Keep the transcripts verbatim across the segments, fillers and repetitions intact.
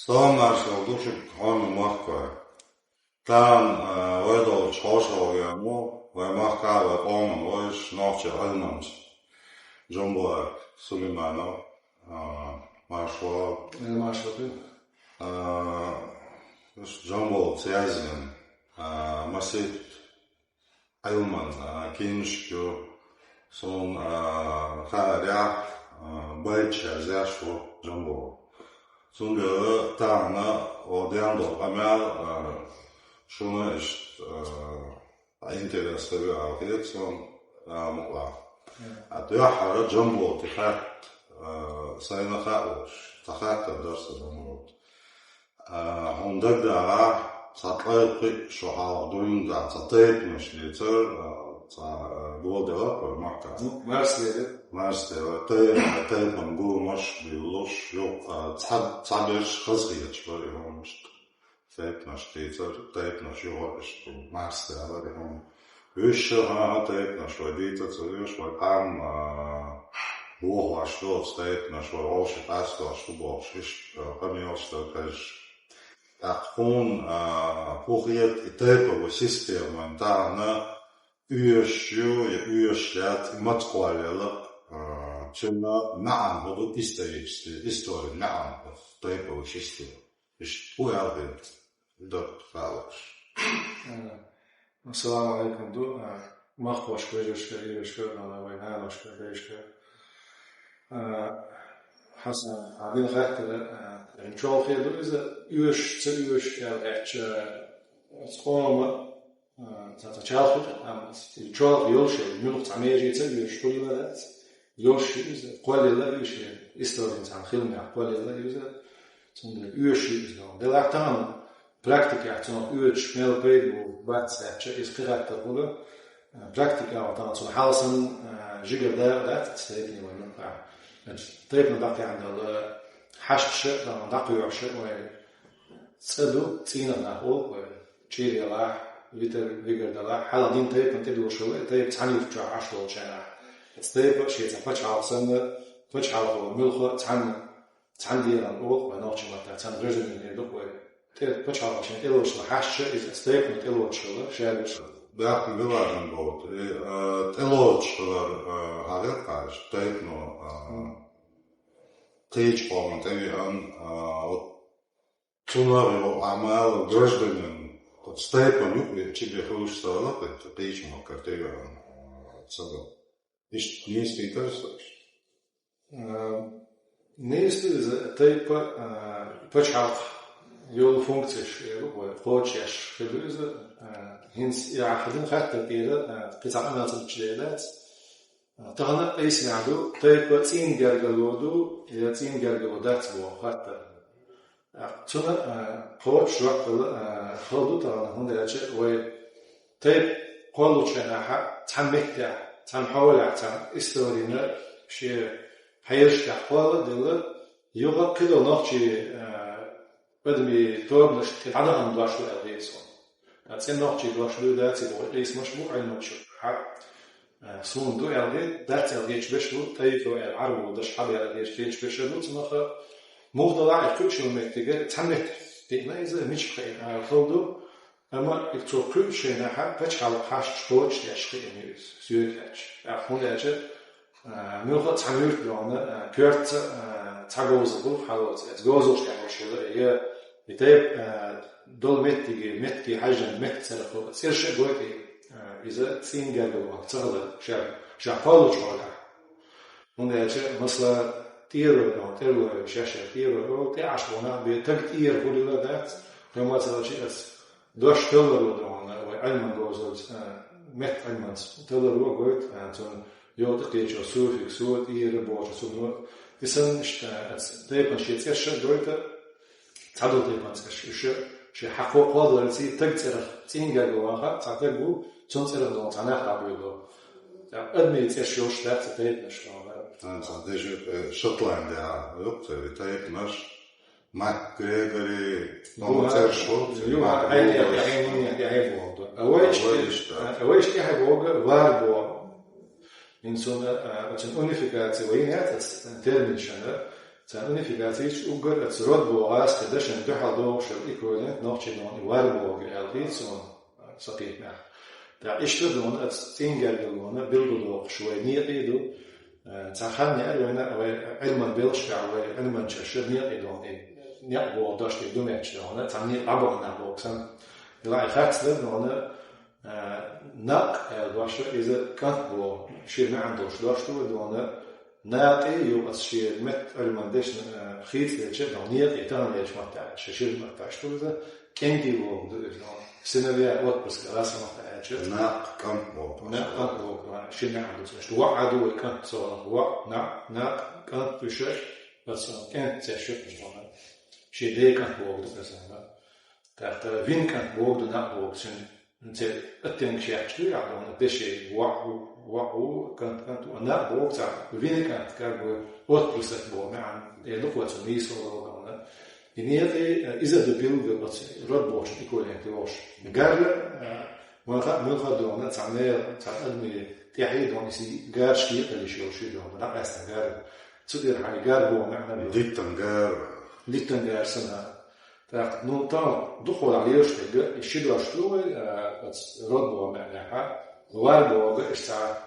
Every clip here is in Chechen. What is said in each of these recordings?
Салам-маршалла ду шуьга, хьоме махкахой. Тахана, а, вай долчу хьошалгӀа веана ву вай махкахь а, вай къоман вайша, нохчийн Ӏилманча Джамбулат Сулейманов, а, маршалла. Э, маршалла. А, Джамбулатца язйина, а, масийтта Ӏилман, а, книжка ю, суна, а, хаарехь, а, байташ язъеш ву Джамбулат. Цундела тахана вай ден долу къамел, а, шуна иштта, а, интересно хир ю аьлла хета суна, а, мукъа. А дуьххьара Джамбулата хатта, а, сайна хаалуш, цхьа хаттар дара сан Джамбулата. А, хьуна дагадогӀахь, цхьа ткъе пхиъ шо хьалха дуьйна дӀа цхьа тайпанаш дийцар, а, цхьа, а, гулделла вай махкахь. Ну, марсдела. Марсдела. Тай-, тайпана гуламаш а биллуш, юха, а, цхьа, цхьаберш хазахеташ бара и хӀуманаш. Тайпанаш дийцар, тайпанаш юха а иштта марсдела и хӀума. Уьш ша хьан тайпанаш вай дийца ца веш, вай къам, а, вохош доцу тайпанаш, вай вовшийн къастош ду бохуш, иштта, а, къамелаш дара хезаш. ТӀаккха хьуна, а, хӀун хета и тайпа вай система вайн тахана оьшуш ю, я оьшуш яц, и маца кхоллаелла, а, цуьнан маьӀна хӀун ду исторически, историн маьӀна тайпа вай система. Иштта хӀун аьлла хета? Даккха хаалуш. Э, ассаламу алейкум ду, э, махкахошка, вежаршка, йижаршка, э, вайн наношка, дайшка. Э, Хьасан, хьан дина хаттар, э, чолхе ду иза, оьшуш, ца оьшуш аьлла аьлча, э, цкъа ма, А, цхьа, цхьа чалхе, а, чолхе йолуш, муьлхха цхьа меже ца оьшуш хуьлийла дац. Йолуш ю иза, кхоллаелла ю иза, историн цхьана хиламех кхоллаелла ю иза. Цундела оьшуш ю иза. Делахь тахана практикехь цунах оьшуш мел пайда бу, бац аьлча, иза кхин хаттар хуьлу. А, практикехь тахана цунна хьал санна, а, жигара дакъа дац, цхьа тайпане вай муьлхха. Значит, тайпана дӀакхехьна долу хьашташа, тахана дӀакхоьхьуша вай цӀа ду, цӀийнах нах олу вай. ЧӀир ялахь, витар, вигар далахь, хьалха дина тайпана тӀедуьллуш вай, тайпа цхьана юрт чохь Ӏаш долчу хенахь. Оцу тайпа шен цхьа пачхьалкх санна, пачхьалкхо муьлхха а цхьаьна, цхьаьна дегӀан олу вай нохчийн маттахь, цхьаьна гражданин ду вай. ТӀе-, пачхьалкхо шен тӀелоцуш хилла хьашташа, иза оцу тайпана тӀелоцуш хилла, шаьргаш. Баьхкина Билалан боху, и, а, тӀелоцуш хилар, а, хьан хета кхача, тайпано, а, кхечу къоман тӀевеана, а, вот Цунах йолу Ӏамал гражданин, оцу тайпана юкъа чӀир хуьлуш ца хилла, кхечу махкара тӀевеана, а, ца до. Иштта нийса дитар со иштта. А, нийса иза тайпа, а, пачхьалкх йолу функцеш, э, вай кхочушъеш хир ду иза, а, хӀинца и ахь дина хаттар тӀера, а, кхин цхьа къамел ца дича дела дац. Тахана къийсина ду, тайпа цӀийнан гергарло ду, я цӀийнан гергарло дац боху хаттар. Цуьнан, а, кхочуш жоп дала, а, хала ду тахана, хӀунда аьлча вай тайпа кхоллучу хенахь цхьана меттехь, цхьана хьолехь, цхьана историна шен хьешашкахь кхолла а делла, юха кхидолу нохчий, а, адамийн тобанашна тӀе дӀадахана дош ду аьлла хета суна. Ткъа цӀена нохчийн дош дуй, даций боху къийсамаш бу Ӏилманчо. Хьа, а, суна ду аьлла хета, дац аьлла хеташ берш бу, тайпа аьлла Ӏарбо даш хьаба аьлла хеташ берш а ду цунах. Муха далахь а кхуьуш йолу меттиг цхьа меттиг тиъна иза, мичахь кхиъна хала ду. Амма и цо кхуьучу хенахь пачхьалкх хьашташ кхочушдеш кхиъна ю иза, соьга аьлча. ТӀаккха хӀунда аьлча, а, муьлхха а цхьана юьртана, а, коьртаца, а, цхьа говзалла бу хьалоца. Иза говзаллаш тӀехь йолуш хилла, я и тайпа, а, долу меттиге, меттиге хьаьжжина, меттан цӀерах хуьлу. ЦӀераш а гойту, а, иза цӀийнан гергарло ца хилар, ша, ша кхоллучу хьолехь. ХӀунда аьлча, масала, тӀера вай доху, тӀера вай шаьш а тӀера вай, тӀе Ӏаш боху нах бен, таг тӀера хуьлийла дац, кхин ма ца лачи ас. Дош таллар ву доху, вай Ӏилман говзаллица, а, меттан Ӏилманца таллар ву гойту, а, цунна йолу тӀекхечо суффиксо, тӀера бохучу цунна. И санна иштта, а, тайпана шен цӀераш а гойту, цхьадолу тайпана цӀераш, уьш шен хьакхо кхоллаларций таг цӀерах, цӀийнан гергарло ван хаьа, цхьа таг ву, цунна цӀерах долу цхьа нах дӀабуьйлу. ТӀаккха адамийн цӀераш йолуш дац и тайпанаш ван хаьа. Цхьа, цхьа дежи, э, Шотландехь а, юкъа ца ви тайпанаш, МакГрегори, ну, цӀераш ву, ю, Мак хьайна, Грегори. Хьайна, хьайна, хьайна ву. А вай иштта, а вай иштта хьайна вогу, вар бу. Ин суна, а, оцун унификация вай яц ас термин шана. Царна унификаци йича уггар аца род боху гӀазкхийн дашна дуьхьал догӀуш йолу эквивалент нохчийн дона и вар боху аьлла дийца суна, сан кхетамехь. ТӀаккха иштта дона аца цӀийнгергарлона билгалдоккхуш вай некъий ду. Э, цхьа хан яра вайна, вай Ӏилман белхашкахь, вай Ӏилманчаша некъий дона и некъ боху дош тӀе ду метташ дона, цхьа некъ дӀабахана боху санна. Делахь и харц дара дона, а, накъ аьлла дош, иза кӀант боху, шен маьӀна долуш дош ду вай дона, накъий ю аца шен меттан Ӏилман дешна, а, хийцалеча, дона некъий тахана лечу маттахь, шен шира маттахь ду иза, кӀентий боху ду иза дона. Сыновья, отпрыски, гӀазкхийн маттахь аьлча. Накъ кӀант боху. Накъ кӀант боху, а, шен маьӀна ду цунна. ВоӀ а ду вай кӀант цунах, воӀ, накъ, накъ, кӀант ду ша, аца кӀентий цецвеш ю дона. Шен ден кӀант боху ду иза дона. ТӀаккха вин кӀант боху ду накъ боху цуьнан. Церан оттенкаш яьккхича ду, яхь дона, деши воӀ ву, воӀ ву, кӀант, кӀант ву, накъ боху цхьа вина кӀант, как бы отпрыск боху маьӀна, э, ду кхо цу нийсо логана. И некъий, э, иза ду билггал оцу род бохучун эквивалент йохуш. Гарра, э, вайн хаа муьлхха а дона, цхьа нера, цхьа адамийн тӀаьхье дона, иза гарш кхеталуш йолуш ю дона, накъаьстан гарра. Цу тӀера хьайн гар боху маьӀна бу. Диттан гар. Диттан гар санна. ТӀаккха, ну, тахана дукхахьолахь лелаш дерг, и ши дош ду вай, а, оцу род боху маьӀнехь, вар боху, иштта цхьа,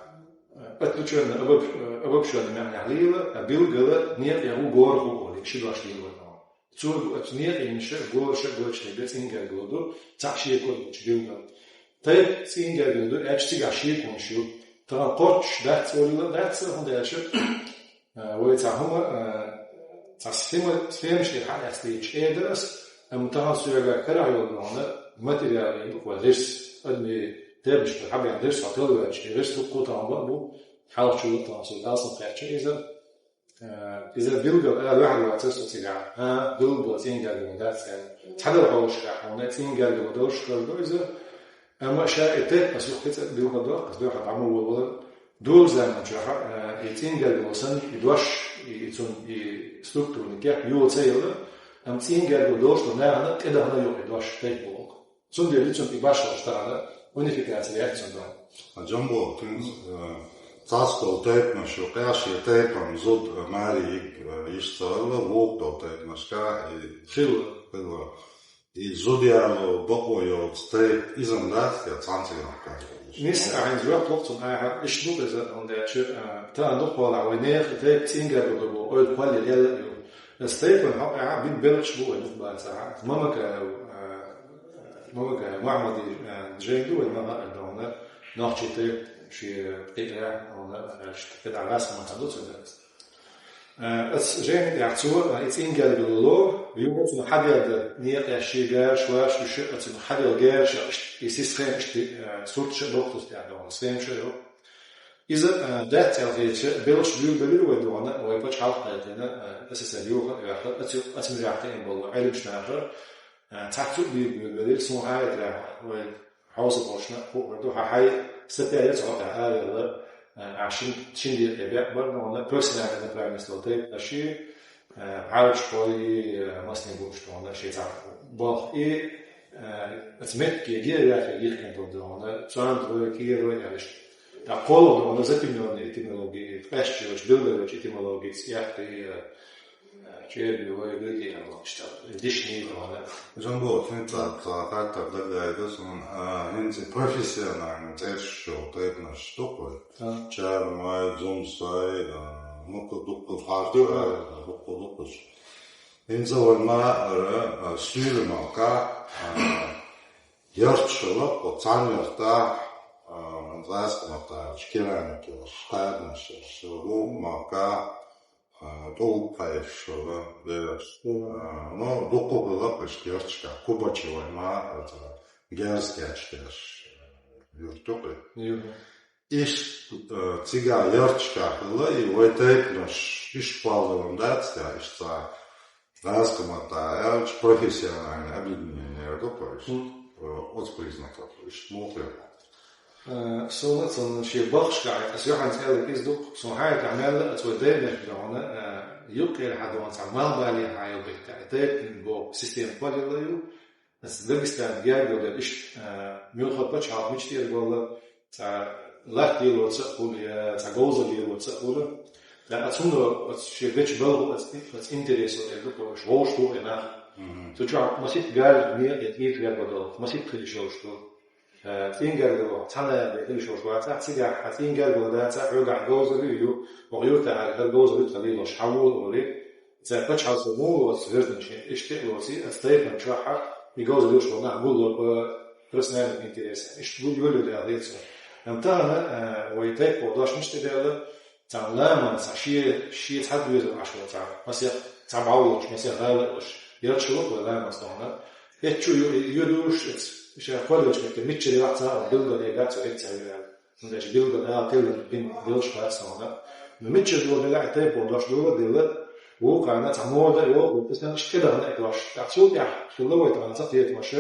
а, отвлечённый, обоб-, а, обобщённый маьӀнехь лела, а билггала некъий гӀу горах ву олий, ши дош лела вай тахана. Цо оцу некъийнаша, гораша гойтуш дерг цӀийнгергарло ду, цхьаъ шеко а ду билггала. Тайпа цӀийнгергарло ду аьлча, цигахь шеконаш ю. Тахана кхоччуш дац олийла а дац, хӀунда аьлча, а, вай цхьа хӀума, а, цхьа схема, схемаш тӀера хьалаэцна дийцича эр дара ас, амма тахана соьгара карахь йолу дона материал ю, вай гӀирс, адамийн термашкара хьабеана гӀирс хьо талаваьлча, и гӀирс дуккха а тахана бан а бу, хьалхачо а тахана со дӀасакхаьчча иза. Э, иза билггал ала ваьхьар вацара со цигахь. А, билггал цӀийнгергарло дац аьлла. Цхьадолу хьолашкахь хьуна цӀийнгергарло долуш хир ду иза. Амма ша и тайпа ас юха кхин цкъа билгалдоккху, ас дуьхьал дӀа ма валавала. Долу заманчохь, э, и цӀийнгергарло санна, и дош, и, и цунна, и структурный кеп йола ца йолу, амма цӀийнгергарло долуш долу нахана тӀедахана йолу и дош тайпа боху. Цундела цунна и башхалаш тахана унификация яц цунна дона. А Джамбо, кхин, э, цхьацца долу тайпанаш ю, кхаьшшен тайпана зуда, э, маре йига, э, йиш ца хилла, вукху долу тайпанашка, и хилла. Хилла. И зуда яло бакъо йоцу тайпа иза-м дац, я цхьаьна цигахь кхаьчна? Нис, ахьа хӀинца жоп лоху цунна ахьа, иштта бу иза, хӀунда аьлча, э, тахана дукхахьолахь вай нехан тайпа цӀийнгергарло ду боху ойла кхоллаелла а ю. Аса тайпана хьокъехь а бина белхаш бу вай дукха бацахь. Мамакаев, а, Мамакаев Махьмадин, а, жайна ду вай ма хаьара дона, нохчийн тайпа шен кхиарехь, дона, аьлча, кхидӀа гӀазкхийн маттахь ду цуьнан. А, аса жайна тӀехь цо, а, и цӀийнгергарло, юха цунна хьаделла дара, некъаш шен гараш, ваша, уьш, а, цунна хьаделла гараш, и схема иштта, а, сурташ а боккхуш тӀехь дона, схемаш а йо. Иза, а, дац аьлла хетча, белхаш буьйлабелира вай дона, вай пачхьалкх кхайкхина, а, СССР юха а ваьхна, ацу, ацу муьрехь тӀе а болу Ӏеламнаха, а, цхьацца а буьйлабелира, суна хьаьжча, вай хьовсалгӀачунна а хуур ду, хьан хьайн сапер яц хьо тӀехь аравелла, а, ахь шин, шин декъе бекъ бара дона, профессиональный направленность долу тайпанаш, Э, Ӏарбашхой, э, массане бууш дона, шен цхьа болх и, э, оцу меттиге география йихкина дона, цуьнан дой, кӀерой аьлла. ТӀаккха кхоалгӀа дона затемнённый этимология, къаьсташ йолчу билгалвечу этимологица, э, чӀерби вай гуьйти аьлла, иштта, дишний дона. Джамбо, кхин цхьа, цхьа хаттар дагадоьду суна, а, хӀинца профессиональный цӀераш йолу тайпанаш ду-кх вай? А. Чармай, Зумсай, а, ну, дуккха дуккха, дуккха дуккха. ХӀинца вай ма ара, а, суьйра махка, а, ярташ хилла, оцу цхьана яртахь, а, гӀазкхийн маттахь керамика йолуш, кхаьбнаш йолуш, вукху махка, а, тӀулг кхайкхаш хилла бераш. А, ну, дуккха хилла иштта ярташкахь, Кубачи вай ма ара, герз кечдеш юрт ю-кх и. Юрт. Иштта, э, цигахь ярташкахь хилла, и вай тайпанаш иштта кхолладелла дац, я иштта цхьа гӀазкхийн маттахь аьлча профессиональное объединение ду-кх уьш. Мгм. Э, оцу признаках иштта муха хир? Э, суна цунна шен бахкашкахь, аса юьхьанца аьлларг иза ду-кх, суна хьаьжча мелла а, аса вай даймехкан дона, э, юккъера хьан дона цхьа малхбале хьан йолу беттехь, тайпанийн боху система кхоллаелла ю, Аса Дагестан гергарло дерг иштта, а, муьлхха пачхьалкх мича тӀера валла, цхьа латта лелоца а хуьлу, я цхьа говзалла лелоца а хуьлу. ТӀаккха цундела оцу шен бечу балхо, оцу, оцу интересо, э, дукха уьш вовшах ду и нах. Цу чохь масийтта гаргара некъа я тӀера гаргара долу, масийтта хила йиш йолуш ду. Э, цӀийнан гаргара ваха цхьана а бен хила йиш йолуш вацахь, цигахь хьан цӀийнан гаргара дацахь, хьоьгахь говзалла а ю, хьо юьртахь ара говзалла ю тхан лелош, хьан волу олий. Цара пачхьалкхо муха лоцу верзначу, иштта а лоций, аса тайпана чохь а, и говзалла йолуш болу нах гулло, э, профессиональный интерес. Иштта гул йолу яхье цо. Амма тахана, э, вай тайпа дош мича тӀе даьлла, цхьана ламанца шен, шен цхьа доьзал Ӏаш ву цхьа, масех цхьа бӀов луш, масех гӀала а луш, ярташ ву вай ламанца тахана. Эцчу ю-, ю-, юдуш, эц, ша кхоллалчу метте мичча лелахь цхьа, билггал дегахь цо эццахь ю аьлла. ХӀунда аьлча билггал ала тевлла бин белш хаьа тахана. Ну, мичча ду мегахь и тайпа дош дула а делла, вукхана цхьа мода а йоху, и санна тӀедахана а дош. ТӀаккха цул тӀаьхьа хилла вай тахана цхьа кхетамаш,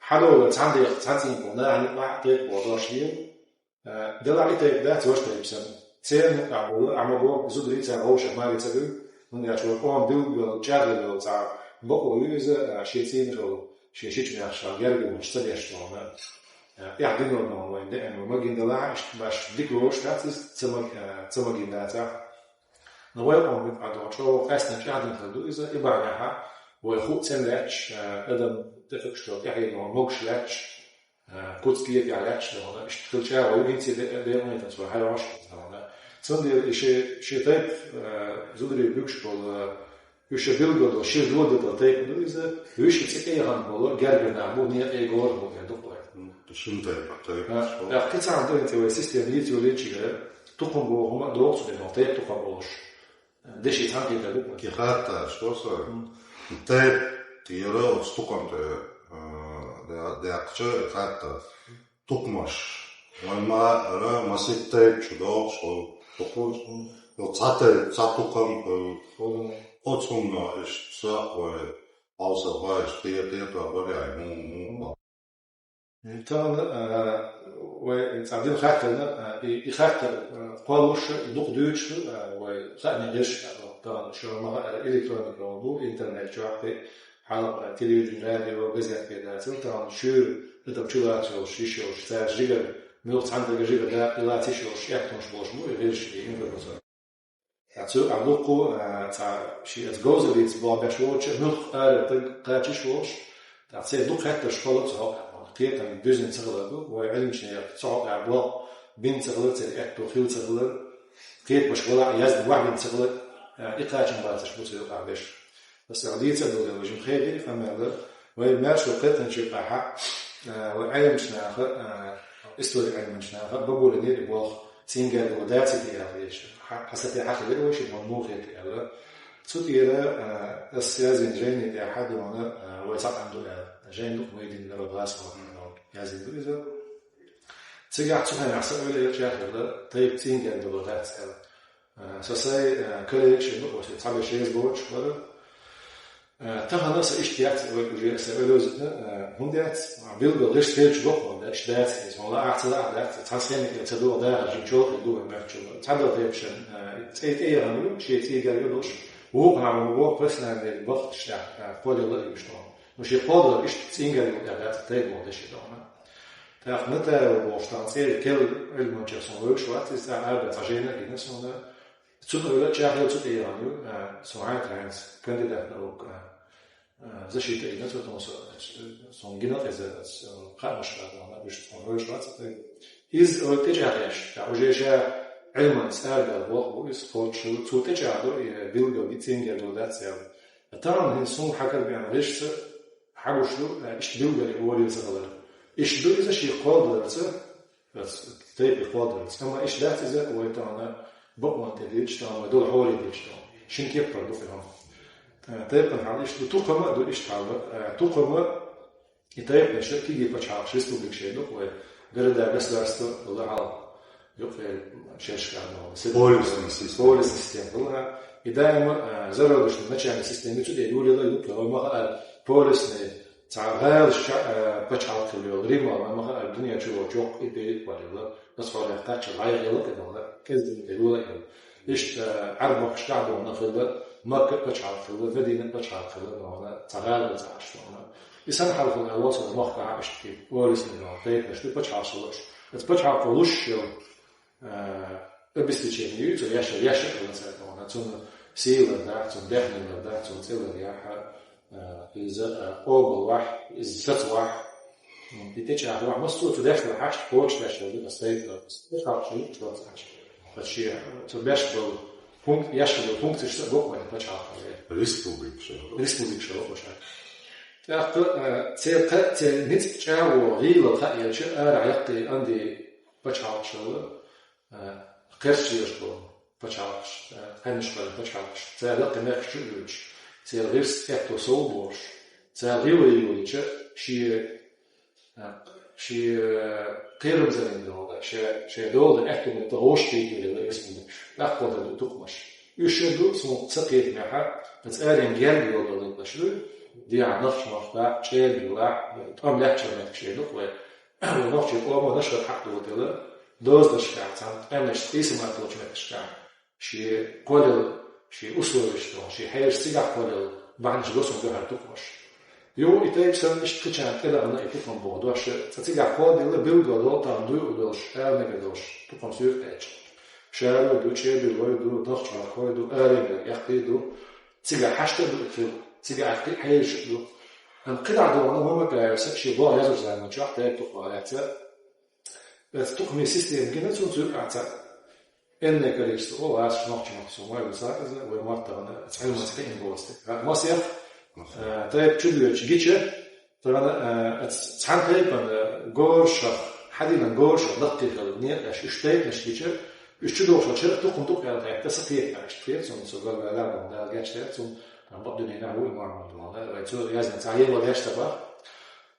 хьадолу цхьана декъа, цхьана цӀийнан нахана юкъахь а тайпа дош дийла. Э, делахь и тайпа дац ваша тайпа санна. Церан юкъахь болу, ахьа ма боху, зударий цара вовшах маре ца буьллу, хӀунда аьлча вай къоман билггал чӀагӀлур йолу цхьа бакъо ю иза, э, шен цӀийнах йолу, шен шича мехаш гергарлонаш ца деш тахана. Э, эхь дина вайна, вайна деана, вай магийна делахь а, иштта баш дика лоруш дац иза, ца маг-, э, ца магийна дацахь. Но вай къоман юкъахь догӀу чӀогӀа къаьстина чӀагӀдина хир ду иза, и бахьанехь вай хӀуъа цӀена лаьтташ, э, адам тӀекхуьуш долу тӀаьхье могуш лаьтташ, а, куц кепехь лаьтташ тахана, иштта хила чӀагӀо ю, хӀинца бе-, бе-, бе-, бе-, бе-, бе-, бе-, бе-, бе-, цундела и ши-, ши тайпа, а, зударий буьгуш болу, а, уьш ши билггал долу, ши дода долу тайпа ду иза, уьш и цӀе тӀе яхана болу, гергара нах бу, некъе гора бу, аьлла ду-кх вай. М, шина тайпа, тайпа. А, тӀаккха кхин цхьа ду хӀинца вай система дийца йолийчигара, тукхам боху хӀума а догӀу цу тайпа тукхам болуш. Деши цхьаьна кхетар ду-кх. И хаттар, что со? М. Тайпа тӀера оцу тукхам тӀе, э, да-, даьккхича и хаттар. Тукхамаш. Вайн ма ара масийтта тайпа чу догӀуш хӀу. Тукхамаш. Йо цхьа тайпа, цхьа тукхам хӀу. Оцу хӀумано иштта са вай хьовса вайш тӀе-, тӀе-, тӀе-, баряй, хӀу, хӀу. Тахана, а, вай цхьа дина хаттарна, а, и, и хаттар, а, кхоллалуш, и дукха дуьйцуш, а, вай хаамийн гӀирсашкахь, тахана шуна ма-хаъара электроника бу, интернет чохь тӀе, хьалха, а, телевидение, радио, газет бен дацара, тахана шуьйра адам чулацаш йолуш, йиш йолуш, цара жигара, муьлхха цхьана дага жигара дакъа лаца йиш йолуш, эхь тхуьмаш болуш бу, и гӀирсаш, и информаци. Ткъа цу а дуккха, а, цхьа шен иза говзаллица болх беш воцуш, муьлхха ара таг кхачаш волуш, ткъа церан дукха хеттарш хилла цу хьокъехь. Кхетам дуьззина ца хилар ду, вай Ӏилманчаш цу хьокъехь болх бина ца хилар, церан аьтто хилла ца хилар, кхетамаш вала а яздан вахь бина ца хилар, а, и кхачам бацарш бу цу юкъахь берш. Аса дийца а долу, важим хедира, къамел дар. Вай маьрша кхетанчу юкъахь, а, вай Ӏилманчу наха, а, истори Ӏилманчу наха, бабуре нери болх, цӀийнан гергарло даций те аьлла дезаш. Хьа-, хьан сатехь хьан хилира вай ши бан муха хета аьлла. Цу тӀера, а, аса язйина жайни тӀехь хьан дуьхьал, а, вай цхьаъ ду аьлла. Жайни ду-кх вай дина лара гӀазкхо, язйина ду иза. Цигахь цу хенахь сан ойла эр чӀагӀ хилла, тайпа цӀийнан гергарло дац аьлла. А, со сайн, а, коллега шен ду, оцу цхьаберш еза боцуш бара. А, тахана аса иштта яц, вай уже аса ойла еза, а, хӀунда яц? А, билггал гӀирс хилча боккъал да, иштта дац иза. Валла ахь ца лаахь дац, цхьа схема тӀе ца догӀу дахар, жин чолхе ду вай моьттуш. Цхьадолу тайпашан, а, цӀе тӀе яхана ю, шен цӀийнан гергарло долуш. Вукху хьан ву боху, профессиональный бахташ тӀехь, а, кхоллалла а ю иштта. Ну, шен кхоллалар иштта цӀийнан гергарло тӀехь дац, тайпа боху деши догӀна. ТӀаккха Натаева бохуш тахана цӀера керла Ӏилманчех суна вевзаш вац, иза цхьа арадаьлла цхьа жайна а гина суна. Цунна ойла чӀагӀ хилла цу тӀе яхана ю, а, со хьайна хьайнца кандидат наук, а, а, защита а йина цо тхуна со, суна гина иза, а, хаамаш а бина, уьш тхуна вевзаш вац. Иза ойла тӀечӀагӀ еш, ткъа уже ша Ӏилманца арадаьлла болх бу иза кхоччуш, цо тӀечӀагӀдо и билггал цӀийнан гергарло дац аьлла. Тахана хӀинца суна хьакара беана гӀирсаца хьагуш ду, а, иштта билггал олийла ца хилар. Иштта ду иза шен кхоллаларца, тайпа кхоллаларца. Амма иштта дац иза вай тахана бакъонан тӀе дилча тахана, вай долу хьоле дилча тахана. Шина кеппара ду-кх и хӀума. Э, тайпана хьал иштта ду, тукхама а ду иштта хьал. Э, тукхама и тайпанаш кегий пачхьалкхаш, республикаш ду-кх вай, города, государство, лахьал, юкъе шершкахь долу. Полисный система. Полисный система. Лахьа, и даима, э, зародышный начальный система, цу тӀе юлийла ю-кх вай, ма-хаъара, полисный, цхьа гӀалаш ша-, э, пачхьалкх хилла йолу Рим, ма-хаъара, дуьнен чу волчу йоккха импери а хилла, аса хьолехь кхаччалц лайх хилла а хилла, кӀезиг тӀе юла а хилла. Иштта, э, Ӏарбошкахь а хилла, Макка а пачхьалкх хилла, Медина а пачхьалкх хилла, ма-хаъара, цхьа гӀала цхьа Ӏаш ма-хаъара. И санна хьалха аьлла, оцу махкахь иштта полисный тайпанаш ду, пачхьалкхаш луш. Оцу пачхьалкхо луш йолу, а, обеспечение ю, цо яшар, яшар хилла цаьрга, цунна сийлар дахь, цунна даьхнилар дахь, цунна цӀилар яхь, а, иза, а, къобал вахь, иза саца вахь. М, и тӀечӀагӀа вахь, массо а цу даьшта хьашт, кхочуш даьшта ду, ас тайпа, ас тайпа хьалхашка ю, чула ас хьашт. Паччахь, цу беш болу функ-, яшка болу функцеш са бокъонан пачхьалкхе. Республика шо. Республика шо, бокъо ша. ТӀаккха, а, церан кхаъ, церан ницкъ чӀагӀо гӀийлалла хаъ елча, арахь яккхий Анди пачхьалкхашалла, а, кхерчаш болу пачхьалкхаш, а, къаьмнаш кхоьллина пачхьалкхаш, цара лаккхий мехкаш чу а дуьйцуш, церан гӀирс аьтто сов а бохуш, цара гӀийла йолийча, шен, а, шен, а, кхерамзаллин долу, шен, шен долу аьтту метта гӀош кхийдира республика, тӀаккха ду тукхамаш. Уьш ша ду, суна ца кхетамехьа, аса аренга герга йолу долу ду, дехьа нахча махка, чӀерга юлахь, тӀом лаьттачу меттигаш ду вай. Вай нохчийн къомо Нашхара хьакъ долу тӀела, дозанашкахь, цхьана къаьмнашца къийсамат долчу меттигашкахь, шен кхоллал, шен условиеш долу, шен хьелаш цигахь кхоллал, бахьанаш го суна дуьхьал тукхамаш. Юха и тайпа санна иштта кхечарна тӀедахана и тукхам боху дош, цкъа цигахь кхолладелла билггал долу, тахана дуй а долуш, ала мегар долуш, тукхам суьйра кхаьчна. Шаро ду, чӀебилой ду, нохчмахкой ду, аренга яккхий ду, цигахь хьашт а ду и хила, цигахь кхин а хьелаш а ду. Амма кхидӀа долу Мамакаевс шен боху язъяран заман чохь тайпа тукхам лаьцна. Аса тукхамийн система гина цунна цуьркъахь цхьаъ. Энное количество, о, аса нохчийн махка со вай вуьсу иза, вай маттахана, аса Ӏилманца кхиъна болу стаг. Масех, а, тайпа чудоьдуш гича, тахана, а, аса цхьана тайпана горшах, хьадинан горшах даккхий хила, некъаш, уьш тайпанаш гича, уьш чудохуш хилча, тукхам ду-кх аьлла, тайпа, аса кхетта, иштта кхета цунна, со галваьлла, Дала гечдойла цунна, там бакъ дуьненахь ву и Мухьаммад валла, вай цо яздина цхьа гӀело деш ца бах.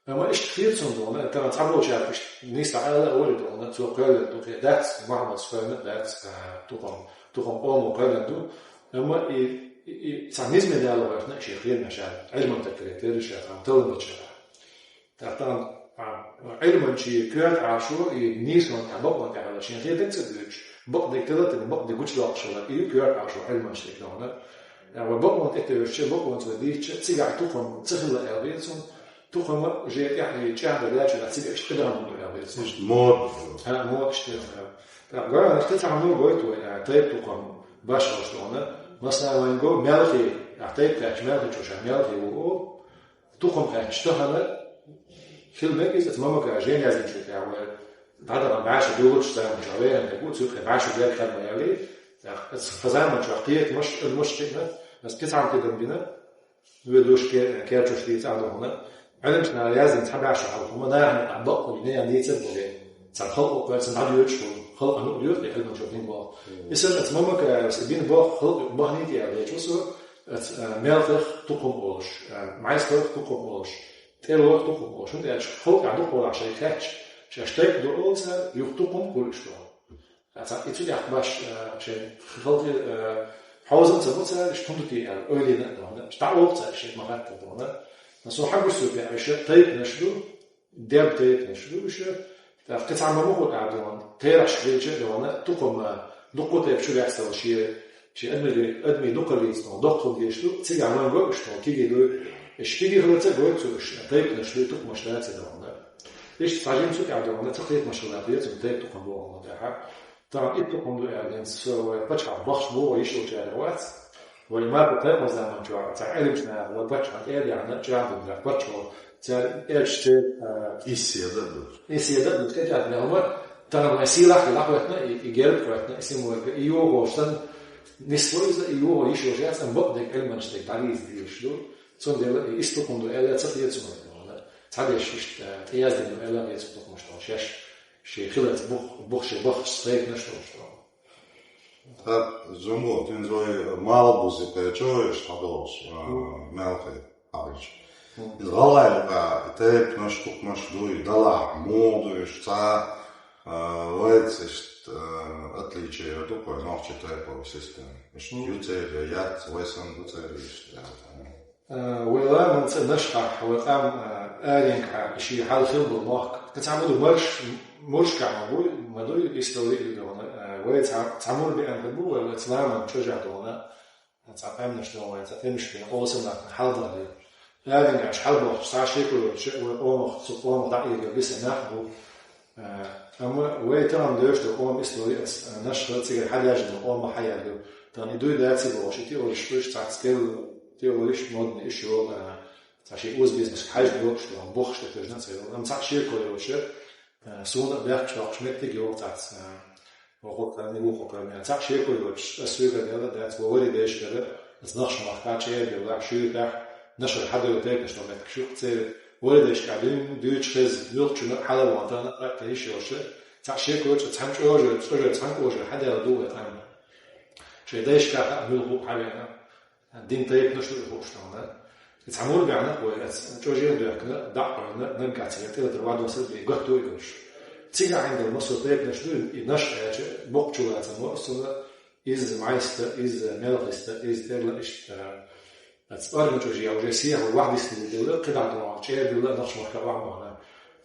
Амма иштта кхета цунна дуьйна, тахана цхьаболчара иштта нийса ала а олий дуьйна, цо кхоьллина ду-кх, дац, Мухьаммадс кхоьллина дац, а, тукхам, тукхам къомо кхоьллина ду. Амма и, и, и цхьа низаме дала вайна шен хенан ша, Ӏилман тӀе кхетира ша, хан талланчара. ТӀаккха тахана, а, Ӏилманчийн коьрта Ӏашо, и нийсонан тӀе, бакъонан тӀе хьала, шен хетарг ца дуьйцуш, бакъдерг тилатина, бакъдерг гучудоккхуш хилар, и ю коьрта Ӏашо Ӏилманчийн тӀе дуьйна. А, вай бакъонан тӀе тевжча, бакъонца вай дийцча, цигахь тукхам ца хилла аьлла веза цунна, тукхам уже тӀехь и чӀагӀдан лаьчуьра, цигахь иштта кхидӀа хӀума ду аьлла веза цунна. Иштта мода. ХӀа, мода иштта. ТӀаккха гора, иштта цхьа хӀума гойту вай, а, тайпа тукхам башхалаш дуьйна. Масала, вайна го Мелхи, а, тайпа кхаьчча Мелхичо ша Мелхи ву олу, тукхам кхаьчча тахана хила мега иза, аса Мамака жен яздинчу тӀехь вай дӀадахана бӀаьрша дуьллучу заманчохь веана дерг ву, цуьнан бӀаьрша герга хан ма яллий. ТӀаккха аса кху заманчохь кхетамаш, Ӏилманчаш кхиъна, аса кхин цхьа хӀума тидам бина, вуьшта ке-, керчаш дийца а дуьйна. Ӏилманчаш наха яздина цхьа бӀаьрша хьал хӀума, нахана а бакъ хӀума, ненан дийцар а бу вай. Цхьа халкъо кхоьллина дӀадоьдуш долу, халкъана а доьду, и Ӏилманчо бина боху. Мгм. И санна аса Мамака, аса бина боху, халкъ бахнийта аьлла лечу со, аса, а, Мелхих тукхам олуш, а, Майских тукхам олуш, ТӀерох тукхам олуш. ХӀунда аьлча халкъехь дукхахболчара шайга хаьттича, шаьш тайпа ду олу цара, юха тукхам а хуьлу уьш дуьйна. Аса и цу тӀехь баш, а, шайн халкъе, а, хьовзам ца бо цара, уьш хӀунда те аьлла, ойлина а дуьйна, уьш дӀаолу цара шайга ма-хаттара дуьйна. Аса хьан гуш су беа, уьш тайпанаш ду, дерг тайпанаш ду уьш, тӀаккха кхин цхьа ма муху тӀехь дуьйна, терахьаш хилча а дуьйна, тукхам, а, дуккха тайпа чу лаьцна шен, шен адамий, адамий дукхаллица дуьйна, доккхал деш ду, цигахь вайн го уьш дуьйна, кегий ду, уьш кегий хиларца а гойту цо уьш, тайпанаш ду, тукхамаш дац и дуьйна. Иштта цхьа жимма цу тӀехь дуьйна, цхьа кхетамаш хилла деза, тайпа тукхам боху хӀума тӀехь. Тахана итт тукхам ду аьлла, хӀинца со вай пачхьалкх бахча боху йиш йолчарех вац. Вай Марко тайпа заманчохь, цхьа Ӏилманчу наха вай пачхьалкх тӀе а яьхна, чӀагӀдина баьхна паччахьо, цара элча церан, а, и седа а ду. И седа а ду, тӀечӀагӀдина хӀума, тахана вайн сийлахь хилла хӀоьттина, и, и герб хӀоьттина, и символика, и йогӀуш санна, нисло иза, и йогӀу йиш йолуш яц, амма бакъдерг Ӏилманчу дерг дӀалийца дезаш ду. Цундела и итт тукхам ду аьлла, ца хета суна вайна. Цхьа деш иштта, а, тӀеяздина ду аьлла, хета суна тукхамаш дуьйна шаьш. Шен хиларца бух, бух шен бахча тайпанаш долуш дуьйна. ТӀаккха, Жамбул, хӀинца вай Малхбузе кхечо иштта хьадолуш, а, Мелхи хьаьжча. Мгм. Иза гӀалгӀай юкъахь тайпанаш, тукхамаш дуй, далахь, муха ду уьш, цхьа, а, вайца иштта, а, отличие ду-кх вай нохчийн тайпан система. Иштта ю церан, яц, вай санна ду церан иштта. А, вай ламанца Нашхахь, вай къам, а, аренгахь, шен хьал хилла болу мохк. Кхин цхьа ма ду, марш, муршкахь ма бу, ма ду, истори а ду дуьйна. А, вай цхьа, цхьа мур беана хир бу, вай, вай цхьа ламан чӀожахь дуьйна. Цхьа къаьмнаш дуьйна, вай цхьа тӀемаш бина, къовсам нахана хьал дахале. Аренгахь хьал бохучу, цхьа шекур йолчу, вай къомах, цу къомах дӀаийгар биса нах бу. Амма вай тахана доьшуш долу къоман истори ас, а, нашха цигара хьадаьжна долу къоман хьаяьлла ю. Тахана и дуй даций бохуш, и теориш хуьлуш цхьацца гел теориш модна иш йолу, а, цхьа шен озабезамашка хьаьжна йолуш долу, бохуш тӀе тевжина а ца йолу. Амма цхьаъ шеко йолуш, а, суна а бехкаш доккхуш меттиг йоху цхьацца, а, вукху къарне, вукху къарне. Цхьаъ шеко йолуш, ас соьгара яла дац, вай вари дешкара, ас нахша махка чӀера делла, шуьйрахь, нашар хьадоьлла тайпанаш долу меттиг шу церан вари дешкара дуьйна, дуьйцуш хеза, муьлххачунна а хьала ван тана, а, тӀе йиш йолуш, цхьаъ шеко йолуш, цхьана чӀожа, чӀожа, цхьана кӀожа хьадаьлла ду вай къам. Шайн дайшка а муьлхха а хьавеана, дин тайпанаш ду и хууш тахана. И цхьа мур баьхна вай, ас чӀожа а доьхкина, дӀа а къевлина, наггахь ца ян тӀелатар вадон сар бен готто а йолуш. Цигахь хьайна долу массо а тайпанаш ду, и наш аьлча, боккъачу лацам мо, ас цунна иза майста, иза мелхиста, иза тӀерла иштта. Ас арма чӀожа я уже сехьа вахдистина делла, кхидӀа догӀу чӀера делла, нахша махка ваьхьа вахана.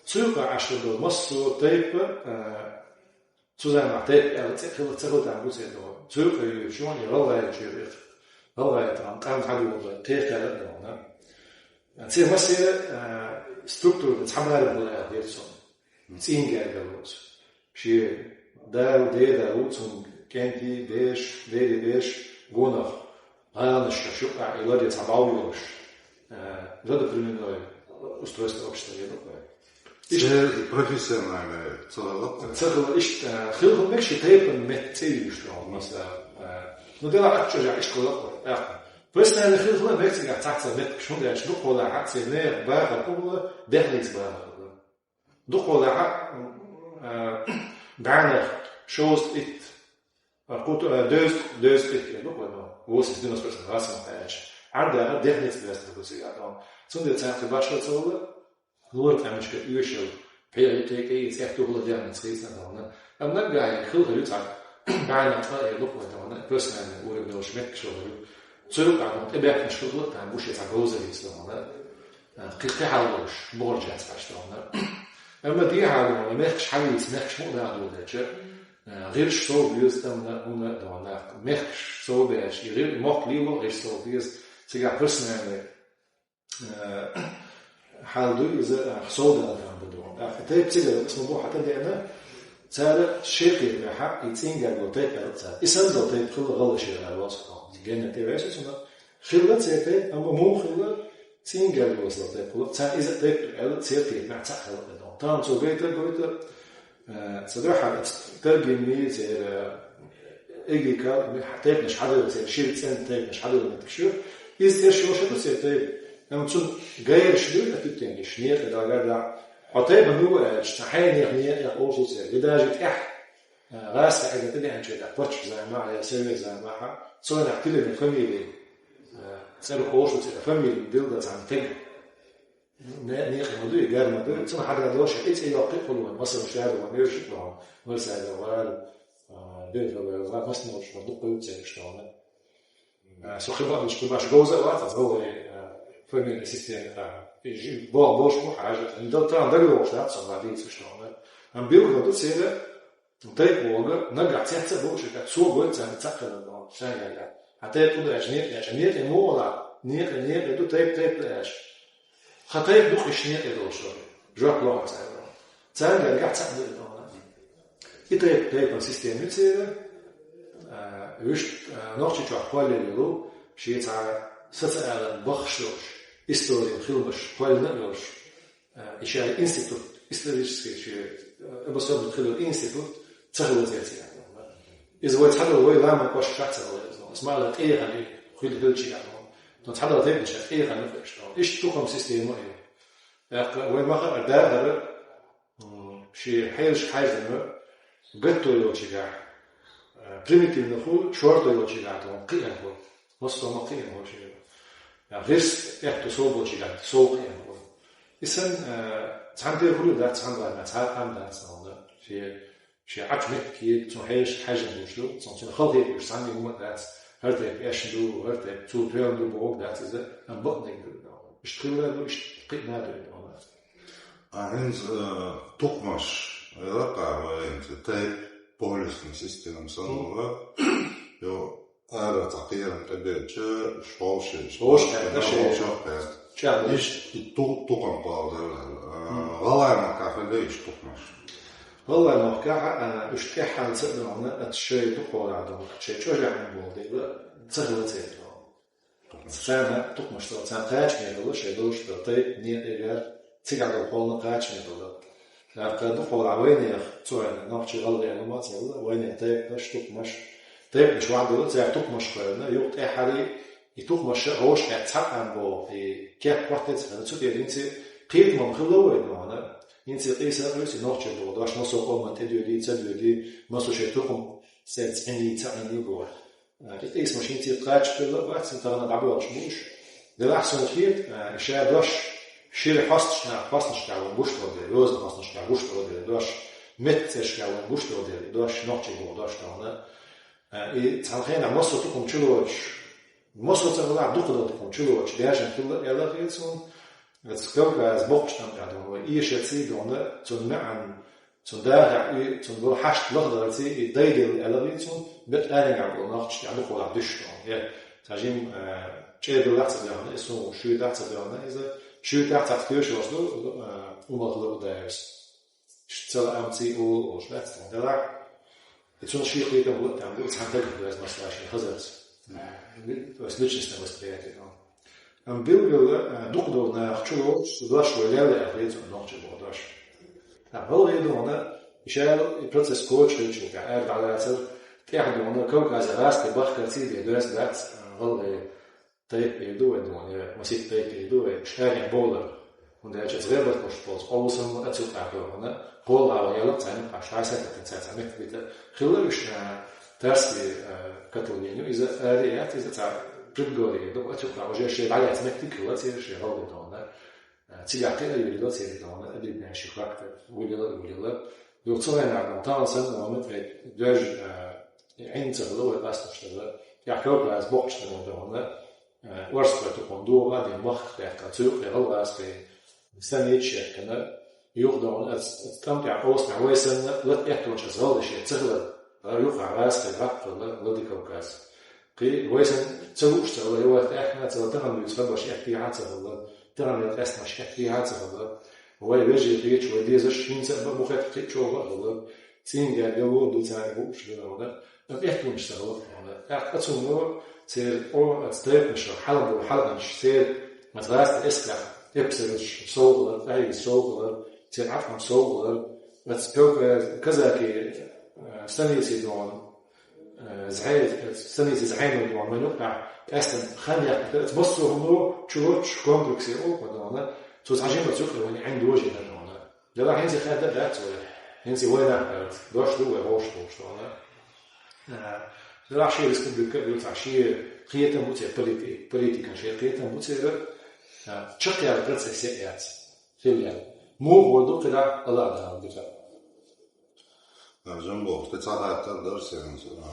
Цу юкъа Ӏаш долу массо а тайпа, а, Цу заманахь тайпа аьлла цӀе хила ца хила тахана гуц а догӀу. Цуьйкъа юьйцуш ю и гӀалгӀайчуьра, гӀалгӀай тахана къам хьадуьйгӀула кхехкара а догӀу. Церан массеран, а, структуран цхьа бӀаьрг бу аьлла хета суна. ЦӀийнгерга бу цо. Шен дала, деда ву цунна кӀентий, деш, дерий деш, гонах, гӀаланашка юкъахь и ларъян цхьа бӀов йолуш, а, родоплеменное устройство общества ю вай. Иштта. Церан профессиональный ца хилла? Ца хилла, иштта, а, хила хӀума мегаш ши тайпана метта цӀе юьйш ду хьуна, масала, а, ну, делахь аччо жа иштта хила а, тӀаккха. Профессиональный хила хила мега цигахь цхьацца меттигаш, хӀунда аьлча дукхахьолахь церан нехан бахар хӀун хилла, дехнийца бахар хилла. Дукхахьолахь, а, бӀаьннах шовзткъа итт, а, кху ту-, а, дезткъа, дезткъа итт ду вай, ну, восемьдесят-девяносто процентов гӀасмата аьлча. Ӏардахар дехнийца баьстар ду цигахь, ну. Цундела царна кхин башха ца хилла, лора къаьмнашка оьшуш йолу, пхьегӀа, кхе, кхе, цӀе а тухула дехнийца хийцина а догӀна. Амма наггахь хила хир ю цхьа бӀаьннах цкъа а эр ду вай догӀна, профессиональный уровень долуш меттигаш хила хир ю. Цу юкъахь догӀна тӀебаьхкинаш хила хилла, тхан гуш цхьа говза хийца догӀна. А, кхин, кхин хьал долуш, бохург яц баш догӀна. Амма дехьа догӀна, мехкаш хьавийца, мехкаш мукъадахьа догӀу деча, а, гӀирсаш сов беза, амма хӀунда а догӀна, мехкаш сов беш, и гӀир-, мохк лело, гӀирс сов беза, цигахь профессиональный, а, хьал ду иза, а, сов дала тахана ду догӀна. ТӀаккха тайпа цигара, ас ма боху хьан тӀедеана, цара шекхетахь, и цӀийнгерга тайпа аьлла цара. И санна долу тайпа хилла гӀалгӀашера аьлла вац хьо. Генна тӀе веса цунах. Хилла церан тайпа, амма муха хилла, цӀийнгерга долу тайпа хилла. Царна иза тайпа ду аьлла, церан тайпанехь цхьаъ хилла тӀедогӀна. Тахана цо гайта а гойту, э, ца дуьхьал, таргимни церан, э, эгика, тайпанаш хьадевлла церан, шира цӀен тайпанаш хьадевлла меттигаш ю. Иза тӀе шо ша ду церан тайпа. Амма цунна гайраш ду, а туьттенгаш, некъа дагар да. Хьо тайпа муьлла аьлча, цхьа хьенех некъа олуш ду церан. И даже тӀехь, э, гӀазкхийн Ӏедал тӀедеанчу тӀехь, паччахьан заманахь я совет заманахь, цунах тилина фамили, э, цӀера олуш ду церан, фамили билггал цхьана тегна. Не-, некъа ма ду, и гар ма ду, цунна хьагар долуш, и цӀе йоккхий а хуьлу вайн, масала, Шаьрда ван, Мевшик ван, Марсаева ван, а, Бейтова ван, массанхьа дукха ю церан иштта ван. А, со хи баъ, кхин баш говза а вац, аз валлахӀи, а, фамилия система, а, и жи-, бо-, бош бу хьажа, дан тан дагалош дац, со ма дийца иштта ван. Ам билггал ду церан, тайпа вогӀу, нагахь цецбовлуш, как цо гойту царна цхьаъ хилар боху, шайга. Хьан тайпа ду аьлча, некъа аьлча, некъа муха ла, некъа, некъа ду, тайпа, тайпа ду аьлча. Хьан тайпа ду кхиш некъа долуш вара. Жоп лохьа цара. Царна гергахь цхьаъ ду и догӀна. И тайпа, тайпан система ю церан, а, вуьшта, а, Нохчийчохь кхоллаелла йолу, шен цхьа социалан баххаш йолуш, историн хиламаш кхоьллина а йолуш, а, и шайн институт, исторический шен, а, обособленный хилла институт ца хилла цецъян. Иза вай цхьадолу вай ламан кӀоштахь ца хилла иза. Ас ма-аллара, тӀехьа хила хилча ян. Но цхьадолу тайпанаш тӀехьа ю хууш ду. Иштта тукхам система а ю. ТӀаккха вай ма-хаъара дахара, м, шен хьелаш хьаьжна, гатто йолчигахь, а, примитивно хӀу, шорто йолчигахь, тхуна кхиъна хӀу. Массо а ма кхиъна хӀу шен. А, гӀирс аьтту сов болчигахь, сов кхиъна хӀу. И санна, а, цхьана тера хуьлур дац, цхьана бана, цхьа а къам дац, нахана. Шен, шен Ӏачу меттиг кхета, цунна хьежа, хьаьжна луш ду, цунна, цунна халахеташ цхьанна хӀума а дац, хӀара тайпа эшна ду, хӀара тайпа цул тоьлла ду бохург дац иза, амма бакъдерг ду. Иштта хилла а ду, иштта кхиъна а ду. А хӀинца, э, тукхамаш, э, лакха вай хӀинца тайп, полисный система санна, йо, ара цхьа кхерам тӀебеача, шовши, шовши кхетта, шовши кхетта. ЧӀагӀ. Иштта ту-, тукхам кхолладелла. Э, гӀалгӀай махкахь хилла иштта тукхамаш. ГӀалгӀай махкахь а уьш тӀаьххьарца а догӀна, ат шоай дукхагӀа догӀна, шоай чӀожагӀа болу дела, ца хилла церан догӀна. Царна тукхамаш ца, царна кхачаме хилла шоай долуш долу тайпа некъа эгар, цигахь долу хьолна кхачаме хилла. ТӀаккха дукхагӀа вайнех цу хьайна нохчий, гӀалгӀай ма ца хилла, вайнех тайпанаш, тукхамаш, тайпанаш вахьадала, церан тукхамаш кхоьллина, юха тӀаьххьара и тукхамаш а вовшахкхетта цхьаъ боху, и кеп хӀоттаьцна хилла, цу тӀера хӀинца кхетам хилла вай догӀна. ХӀинца къийса а къуьйсу, нохчий боху дош, массо а къоман тӀедоьдий, ца доьдий, массо шайн тукхам цӀерца Ӏиний, ца Ӏиний боху. А, и къийсамаш хӀинца кхача хилла а бац, тахана дӀабоьлхуш бу уьш. Делахь суна хета, а, ша дош шира хьосташ-, хьостанашкахь вайна гуш долу дела, йозанан хьостанашкахь гуш долу дела, дош меттан цӀерашкахь вайна гуш долу дела, и дош нохчий боху дош догӀна. А, и цхьана хенахь массо а тукхам чулоцуш, массо а ца хилахь дукха долу тукхам чулоцуш, даьржина хилла аьлла хета суна, аса Кавказ боккхачу тӀамтӀехь догӀна, вай эшарций догӀна, цунна маьӀна, цунна дахарехь и, цунна болу хьашт лахдарций и дайделла аьлла хета суна, бетӀ аренгахь болу нохчашна тӀехь дукха валахь дуьсуш догӀна. Е, цхьа жима, а, чӀе билла а ца доьгӀна, и суна шуьйтахь а ца доьгӀна, иза шуьйтахь а цхьацца тоьшаллаш ду, а, Умар Лабудаевс. Иштта ца лаам цӀий олуш дац тхуна делахь. И цунна шен кхетам бу, там бу, цхьана тагах доьзна массараш хазарца. То есть личностное восприятие, ну. Амма билггала, а, дукха долу нах чулоцуш, цу дош вай лелла аьлла хета суна нохчий боху дош. Ткъа гӀалгӀай догӀна, и шайла и процесс коча хилчул тӀаьхьа ара дӀалацар, тӀаьхьа догӀна, Кавказе гӀазкхий бахкарций бен доьзна дац, а, гӀалгӀай тайпа эр ду вай догӀна, я масийтта тайпа эр ду вай, уьш арахь бовлар. ХӀунда аьлча аса гӀайбат луш болчу къовсам а цу юкъахь догӀна, кхоалгӀа яла а царна юкъахь, шайса а тетта царна цхьа меттиг бита. Хилла уьш, а, Тарский, а, котлован ю, иза аре яц, иза цхьа предгорье ду, а цу юкъахь уже шайн дӀалаьцна меттиг хилла церан, шайн гӀалгӀай догӀна. А, цигахь кхин а юьйлла церан догӀна, объединяющий фактор, вуьйлла а вуьйлла. Юха цу хенахь догӀна, тахана санна ван ма тхе, доьжна, а, Ӏин ца хилла вай къасташ дала, тӀехь Кавказ боккхачу тӀамтӀехь догӀна, а, орстхой тукхам догӀа а дина, махках даьккхина, цу юкъе гӀалгӀазкхий станицаш яьккхина, юха догӀна, аса, аса тӀамтӀехь къовсамехь вай санна, лата эттонаш аса гӀалгӀай шен ца хилар, а, юха гӀазкхий баккхалла, Владикавказ. Кхин вай санна ца лууш ца хилла, я вай аьхна ца хилла, тахана дуьйцу хабарш аьттехьа а ца хилла, тахана йолу къаьстамаш аьттехьа а ца хилла, вай вежарий хеташ, вай дезарш хӀинца а бан бу хетта кхин а чӀогӀа а хилла, цӀийнан гергарло а ду царна бууш хилла хьуна, амма эттонаш ца хилла хьуна. ТӀаккха цунна церан о, аса тайпанаш хьала болу хьалханаш, церан аса гӀазкхийн эскарш, эпсарш сов хилар, тӀаьхье сов хилар, церан Ӏаткъам сов хилар, аса Кавказ-, казаки, а, станиций догӀна, Э, зӀе-, станиций зӀенал догӀна вайн юкъахь, къаьстина хан яьккхина, массо а хӀума чулоцуш комплексе олу-кх вай догӀна, цо цхьа жимма цу юкъе вайна Ӏин дожийна догӀна. Делахь хӀинца хаьдда а дац вай, хӀинца вайнах а дац, дош ду вай вовшах долуш догӀна. Э, делахь шен республика а ду цхьа, шен кхетам бу церан, полити-, политикан шен кхетам бу церан, э, чекхъяла процесс яц. Хилла. Муха ду кхидӀа Аллах Дала дика. Жамбо, кхин цхьа хаттар дара сен, а,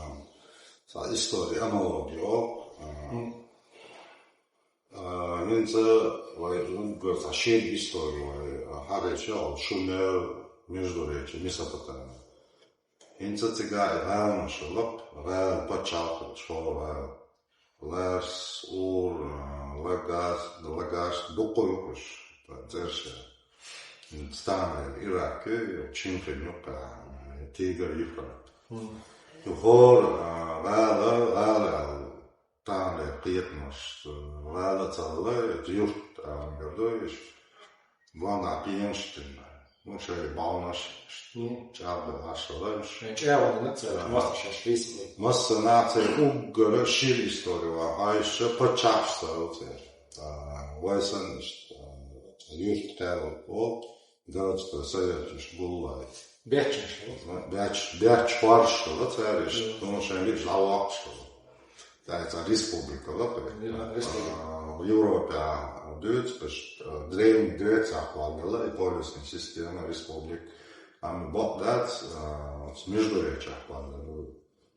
цхьа истори, аналоги йо. А, Мгм. а, хӀинца вай уггар цхьа шен истори вай, а, хьагӀеча, Шумер, Междуречье, Месопотамия. ХӀинца цигахь и гӀаланаш хилла-кх, гӀала пачхьалкх, чхьо гӀала. Ларс, Ур, а, Лагас, Лагаш, дуккха а ю-кх уьш, цӀераш. Стамбул, Ирак, Чинхин юккъехь, Тигр, Евфрат. Мгм. И хӀора, а, гӀала, гӀала аьлла, таханлера кхетамаш, гӀала ца хилла, иза юрт аьлла хир ду, иштта. Ванна пенаш дина. Ну, шайн бӀаьвнаш, ну, чӀагӀбо Ӏаш хилла уьш. Шайн чӀагӀо дина цара, Да. массо шаьш хьийсабо. Массанхьа церан уггар шира истори ван Ӏайша паччахьаш ца хилла церан. А, вай санна иштта, а, юрт кхаьлла боху, городской советаш гуллай. Баьччанаш хилла. Баьчча, баьчча хоржуш хилла цара иштта, Мгм. ну, шайн лиъча дӀавоккхуш хилла. ТӀаккха цхьа республика ла кхин. Мгм, республика. А, Европехь дуьйцу, иштта, а, Древний Грецехь кхоллаелла и полисный система, республика. Амма бакъ дац, а, оцу Междуречьехь кхоллаелла.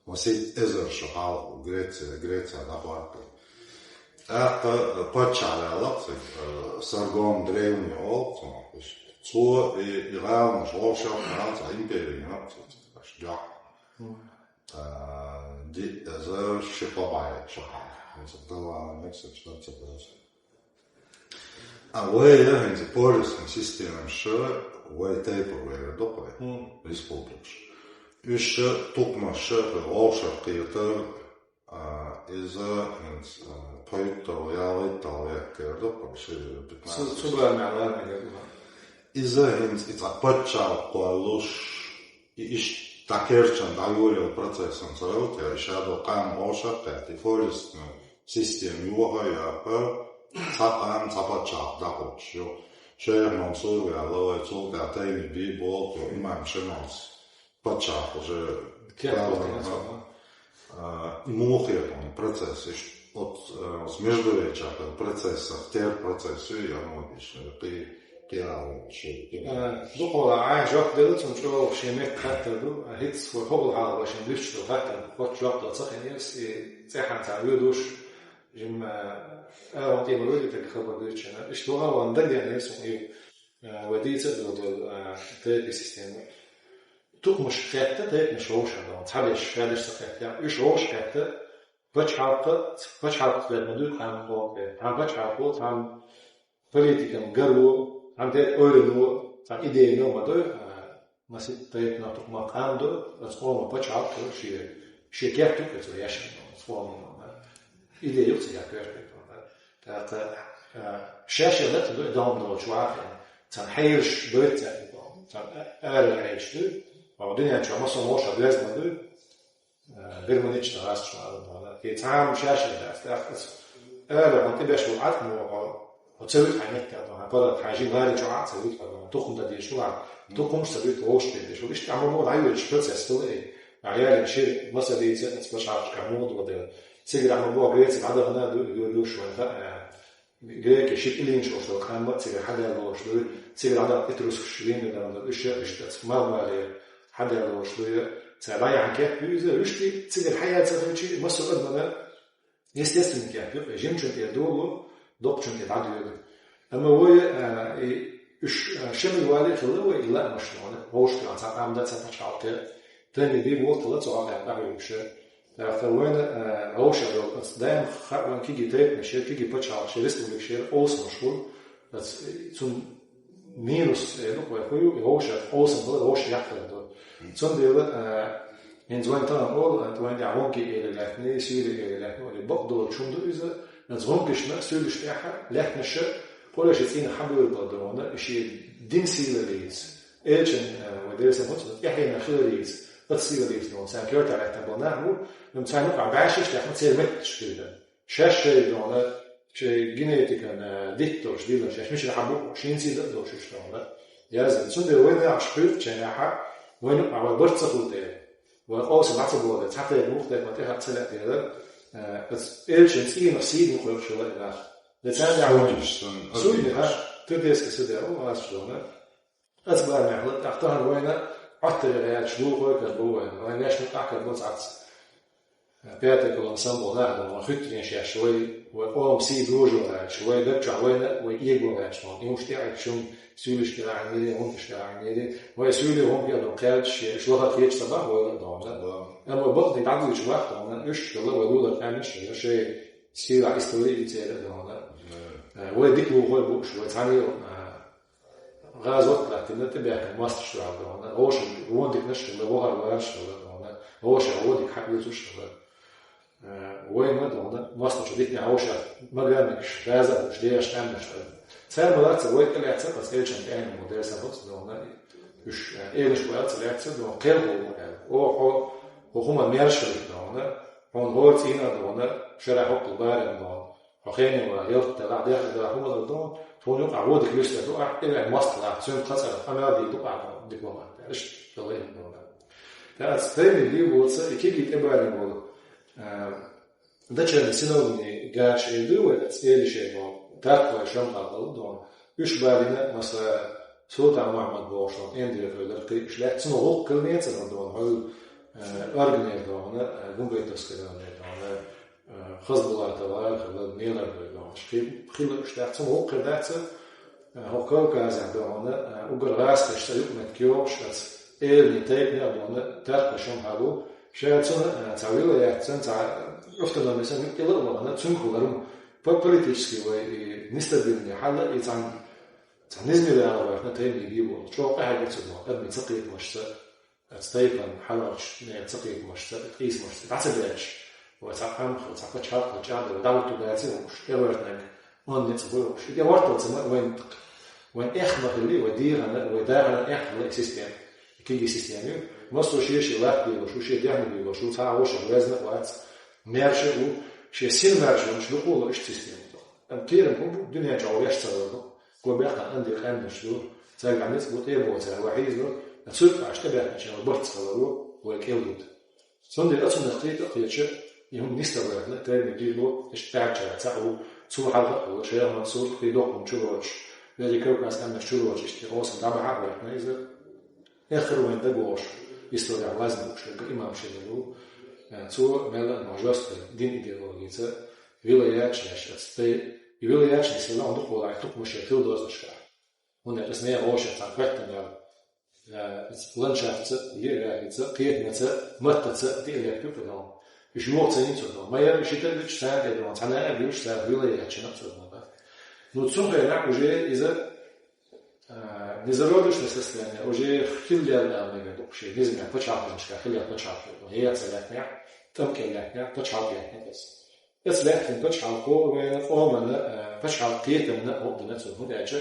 Масийтта эзар шо хьалха Греция, Греция дӀахӀоттийна. ТӀаккха паччахь ваьлла-кх цига, а, Саргон Древний олу-кх цунах. Цо и, и гӀаланаш вовшах а, цхьа импери йина-кх цо цига, аш дохьа. Мгм. А, диъ эзар ши кхо бӀе шо хьалха. Оцу Далла Мексика шо ца бевза. А вай я хӀинца полисный системаш, вай тайпа вай докъой, республикаш. Уьш тукхамаш вовшах кхетар, а, иза хӀинца, а, пхуьйттал, ялхиттал век кхетар докъой, ши питнас. Цу, цу бара мел лармигар ду. Иза хӀинца и цхьа паччахьалкх кхоллалуш, и иштта дӀакерчан дӀайолаелла процессанца ралте, и шадо къам вовшах кхетта, и полисный система йоха а йоьхна, цхьа къам, цхьа паччахьалкх дӀакхочуш ю. Шайх Мансур ваьлла вай, цул тӀаьхьа Таймин-Бийболат, имам Шемалс, паччахьалкх уже кхетта, а, муха хетар процесс, иштта оц, а, оц междуречья процессах тера процесс ю, я ма вадиш, кхи-, кхиалаш ю. Э, дукхагӀа Ӏа жоп делла, цунна чӀоагӀа шен метта хаттар ду, а хӀинца вай хӀокхул хьалха шен дуьсташ дола хаттар, хотташ жоп дала ца хиннера, и цӀеххьана цхьа вуьйдуш, жимма, э, Ӏаьрон тӀема вуьйди тага хабар дуьйцучунна. Иштта ваха ван дагадеана яр суна и, э, вай дийца а долу, э, тайпа система. Тукхамаш кхетта, тайпанаш вовшах долу, цхьаберш, шадерш ца кхетта, уьш вовшах кхетта, пачхьалкх, пачхьалкх вер ма дуй, къам боху, цхьана пачхьалкхо, цхьана политикан гаро, цхьана тайпа ойлано, цхьана идейно ма дуй, а, масийтта тайпанах тукхамах къам ду, оцу къоман пачхьалкх ду, шен, шен керту кхуьцу яшна, оцу къоман, а, идея юкъа цига коьртаниг. ТӀаккха, а, шаьш ян латта ду, и дом долчу вахана, цхьана хьелаш дойту цаьрга, цхьана а-, арара хьелаш ду, а, дуьнен чохь массо а вовшах доьзна ма дуй, а, бирманича гӀазкхаш ма ду, и цхьа а шаьш ян дац, тӀаккха ара хьуна тӀебеш болу Ӏад мо хьо, хьо ца вуьту хьайн метта, хьан пара, хьайн жин лари чохь а ца вуьту хьо, тукхам дан дезаш ву хьан, тукхамаш ца вуьту, вовшах бен дезаш ву. Иштта Ӏа ма боху, дӀайоьдуш процесс хилла и, Ӏа ялин шира масаллица, аса башхьарчка муха дола дела. Цигара Ӏа ма боху, Греци дӀадахана ду, юр юш вайн хаьа, Греки ши кӀилинаш олуш долу къам а цигара хьадаьлла долуш дуй, цигара хьадаьлла этрускаш, римлянаш, уьш а, иштта ца мел вале хьадаьлла долуш дуй, цара дӀаяхьна кеп ю иза, уьш тӀе цигара хьаяцара хилча, массо а адамана естественный кеп ю, жимачун тӀе долу, доккхачун тӀе дӀадоьду. Амма вай, а, и, уьш, а, шимма вале а хилла вай и лаамаш, вовшахтоьхна цхьа къам дан, цхьа пачхьалкх, тайна бен болу тала цу хьокъехь дӀахьоьгуш. ТӀаккха вайна, а, вовшах йолу, оцу даим хаьа вайна кегий тайпанаш яра, кегий пачхьалкхаш яра, республикаш яра, къовсамаш хуьлу, оцу, цунна минус, э, ду вай хӀун ю, и вовшах къовсам хилар, вовшах яккхар ду. Цундела, а, хӀинца вайна тахана олу, а, вайна тӀехь гӀумкий эли лаьттина, суьйли эли лаьттина, олий, бакъдолчун ду иза, оцу гӀумкашна, суьйлаш тӀехь лаьттинарш къурайшийн цӀийнах хьабуьйлабала догӀана, и шен дин сийлаллица, элчан, а, вай Делан салам хуьлда цунна, тӀаьхьенах хиларца, оцу сийлаллица догӀана, царна коьрта лаьттина болу нах бу, амма царна юкъахь бӀешаш лаьхна церан меттигаш хилла. Шаьш шайн догӀана, шайн генетикан, а, дитталш диллина, шаьш мичара хьан бу, шен сийла а долуш уьш догӀана. Яздина. Цундела вайна нахаш кхуьйту чайнахьа, вайна юкъахь вай барт ца хуьлу дела, вай къовсам дӀа ца болу дела, цхьа тайпа муха тайпа тӀехь ца лаьа дела, а, оцу элчан цӀийнах сийдина кхойкхуш хилла и нах. Де царна яхьа вайна. Суьйдина, ха, тыдеска ца дер, аса догӀана. Аса барамехь латта, тӀаккха тахана вайна Ӏоттаре гӀерташ духой кара бу вайна, вайн вешна къахкара бу цхьацца. Пятый колонна самбо нах бу, вайн хуьттаренаш еш вай, вай къоман сий дожо гӀерташ, вай даг чохь вайна, вай эго гӀерташ, вайн и уьш тӀеӀаьржачун, суьйлаш кӀелахьа мери, гӀумкаш кӀелахьа мери, вай суьйле гӀумка а ду кхаьрдаш, уьш лаха кхеташ ца бахь вай ла а догӀана. Амма бакъдерг дӀадуьйчу вахь догӀана, уьш хилла вай лулара къаьмнаш, шайн сийла истори и церан а догӀана. Вай дика вухой бу уьш, вай цхьаьна а, ГӀазот латтина тӀебаьхкина мостагӀчу дуьхьал догӀана, вовшийн вон диканаш хилла, вахар вараш хилла догӀана, вовшийн вон дика хьаоьцуш хилла. Э, вай ма догӀана, мостагӀчу диканехь вовшех магаьрнигаш, даза а хууш, дехаш къаьмнаш хилла. Цара ма лаца вай тӀе лаьцна, аса элчан тӀаьхьенан мо дерсан хуц догӀана, уьш, э, элаш ма лаца лаьцна догӀана, кхел хӀума аьлла. Оха хьо, хӀо хӀума мерш хилла догӀана, хьуна хӀора цӀийнах догӀана, шарахь хӀоккхул барам догӀана. Хьо хенан вара, ялта делахь, дехьа делахь, хӀун вара дон, тхуна юкъахь вон дика вистар ду, ахь тӀевеана мостагӀ лахь, цуьнга кхацара къамел дийр ду ахь дипломат, аьлла, иштта хилла и дона. ТӀаккха аса тайне дийр воца, и кегий тӀебалийна волу, а, дачеран синовни гача эр ду вай, аса эли шайго, таркхой шамхал хилла дона. Уьш балийна, масала, Султан Мухьаммад бохуш долу Эндре хьоьлура кхин уьш лаьцна, цунах гӀуллакх хилла нецара дона, хьо, а, органера дона, а, Гумбайтовская дона, дона, Хазбулатова хилла, Мелар вай догӀуш. Кхин хилла уьш дац, цунна гӀуллакх хир дац, э, хӀокху Кавказехь догӀана, э, уггар гӀазкхаша цӀа юкъаметтиг йохуш, аца элни тайпана а догӀана, таркхой шамхал хилла. Ша цунна, э, цхьа вилаят санна, цхьа автономия санна, юкъ тӀе ла а вахана, цуьнга хилар-м По-, политически вай и нестабильный хьал, и цхьан, цхьан низме ваьлла ваьхна тайпан бий болу. ЧӀогӀа къахьегира цу догӀу, адамийн цакхетамашца, цу тайпан хьалхарчу нехан цакхетамашца, къийсамашца дӀа ца баьлча, вай цхьа къам хила, цхьа пачхьалкх хила чӀагӀдала, дӀахӀуттур дацара хӀума, тӀевартнарг онда ницкъ буй хӀума. И тӀеварталца ма вайн, вайн эхь ма хилли, вай дегӀана, вай дегӀана эхь хилла и система. Кегий система ю. Массо шен-шен латта бегош ву, шен дегӀна бегош ву, цхьа а вовшах везна а вац, маьрша а ву, шен сина маьрша волчу дукха а ло иштта система. Амма кхерам хӀун бу, дуьнен чохь ваьш ца вара ду. Го баьккхина анди къаьмнаш ду, цаьрга ницкъ бу, тӀе а боху цара, вай хьийза ду, ткъа цуьрпаш тӀебаьхкинчу барт ца хилар ву, вай кӀел ду. Цундела оцунах кхета а кхетча, и хӀума нисдаларна, тайпан бий бо, иштта баьрчара цхьаъ ву, цо хьалха а ву, шайх Мансур кхин доккхун чу лоцуш, Великий Кавказ къаьмнаш чу лоцуш, иштта къовсам дӀабахьа а баьхна иза, эххар вайн дагавогӀуш, история вазна бууш верг имам Шемал ву, цо мелла а ма жестко дин идеологица, вилаяташ еш, ацтай, и вилаяташ нисвелла, он дукха валахь, тукхамаш хила дозанашкахь. ХӀунда аьлча аса нехан вовшах цхьа хӀоьттина ваьлла. Э, ландшафтца, географица, кхетамца, маттаца тӀе а леппи кху догӀу. Уьш юха ца йина цу догӀу. Ма яра ши тӀе а дуьтуш царна тӀе догӀу, цхьана а буьйш цара вилаятчина цу догӀу. Ну, цу хенахь уже иза, э, незародышное состояние, уже хилла яьлла ала мегар ду шен низамехь пачхьалкхашка, хилла яьлла пачхьалкх. Е ца лаьттинехь, тӀам кӀел лаьттинехь, пачхьалкх лаьттина иза. Эцу лаьттина пачхьалкхо вайна къоманна, э, пачхьалкх кхетамна а гӀо а дина цунна, хӀунда аьлча,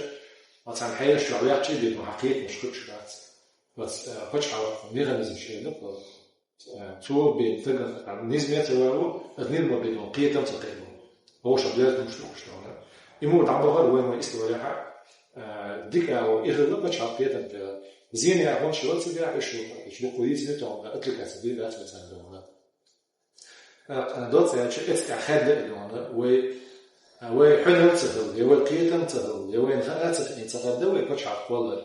оцхьана хьераш чохь ваьхчий бен, хьан кхетамаш хуьлуш бац. Оцу, э, пачхьалкх механизм шена, э, цо бен тагана, э, низме ца ваьлла, аса низма бен кхетам ца кхетам. Вовшах доьзна хӀумаш ду уьш тхуна. И муха дӀабахара вайн, вайн историяхьа, э, дика ала, и хилла пачхьалкх кхетам тӀера. Зене а хӀума шо ца дехьа, уьш шу, уьш бу кху йийцина тхуна, отвлекаться бен дац вай царна догӀу. Э, доцца аьлча, эцу тӀехь хаьдда а догӀу, вай, вай хьуьнар ца хилла, я вай кхетам ца хилла, я вайна хаа ца хиъна ца хадда вай пачхьалкх валар.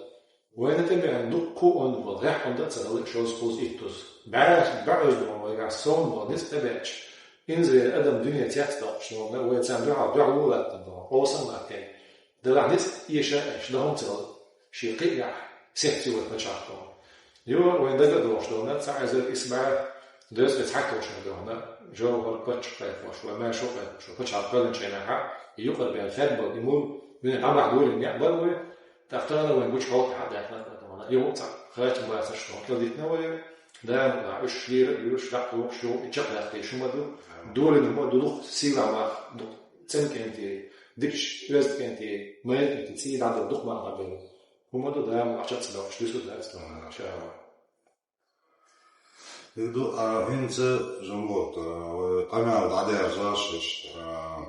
Вайна тӀебеана дуккха а онда вала, гӀеххьунда а ца хилла, шозза-кхузза иттуза. БӀаьрса, бӀаьрса догӀу вайгахь совна вала, ницкъ тӀебеача, инзаре адам дуьне цец доккхуш догӀу, вай царна дуьхьал дуьхьал латтана догӀу, къовсам латтийна. Делахь ницкъ эша а эш, дан хӀума ца хилла, шен кхиъ яхь, сехци вай пачхьалкх догӀу. Юха вайн дага а догӀуш догӀу, цхьа эзар исс бӀе дезткъе цхьайтталгӀачу шарахь догӀу, Жовхар паччахь кхайкхош, вай маьршо кхайкхош, вай пачхьалкх кхоьллинчу хенахь, и юкъара бен хаьдда болу, и мур, дуьне дӀабахьа долийна некъ бара вай, тӀаккха тахана вайн гучу хьолтахь а даьхна догӀу. Юха цхьа хачам бацарш догӀу, кӀел дитина вай, Дала мукъалахь, уьш лийра а луьйш, дӀа а тухуш, юха и чекхдаккха дезаш хӀума ду, долийна хӀума ду, дукха сийлахь мах, дукха цӀена кӀентий, дикачу оьзда кӀентий, майра кӀентий цӀий дӀадала дукха мах ма белла. ХӀума ду, Дала мукъалахь, чекх ца доккхуш дуьсур дац тхуна, иншаАллахӀ. Ду, а, хӀинца, Жамбот, а, вай къамел дӀадерзош иштта, а,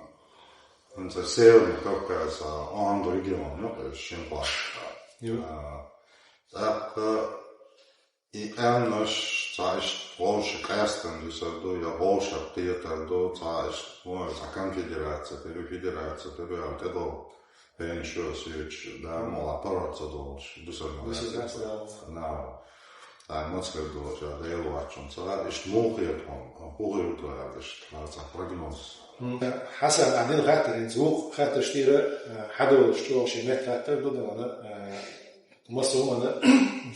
хӀинца Северный Кавказ, а, онда регион ю, то есть шин план. Ю. А, тӀаккха и къаьмнаш цхьа иштта вовшийн къаьстина дуьсур ду, я вовшах кхетар ду, цхьа иштта, ну, цхьа конфедераци тера, федераци тера, я тӀедогӀу. Пеншо а соьцуш, да, мала паргӀат ца долуш, дуьсур ма Дуьсур дац, дац, да. Да. Ай, маца хир долуш, а, Дела ваччунца, а, иштта муха хета хьуна, хӀун хир ду аьлла, иштта, а, цхьа прогноз. М, Хьасан, ахь дина хаттар, хӀинца вукху хаттарш тӀера, а, хьадолуш чӀогӀа шен метта хаттар ду, да, вана, а, массо а вана,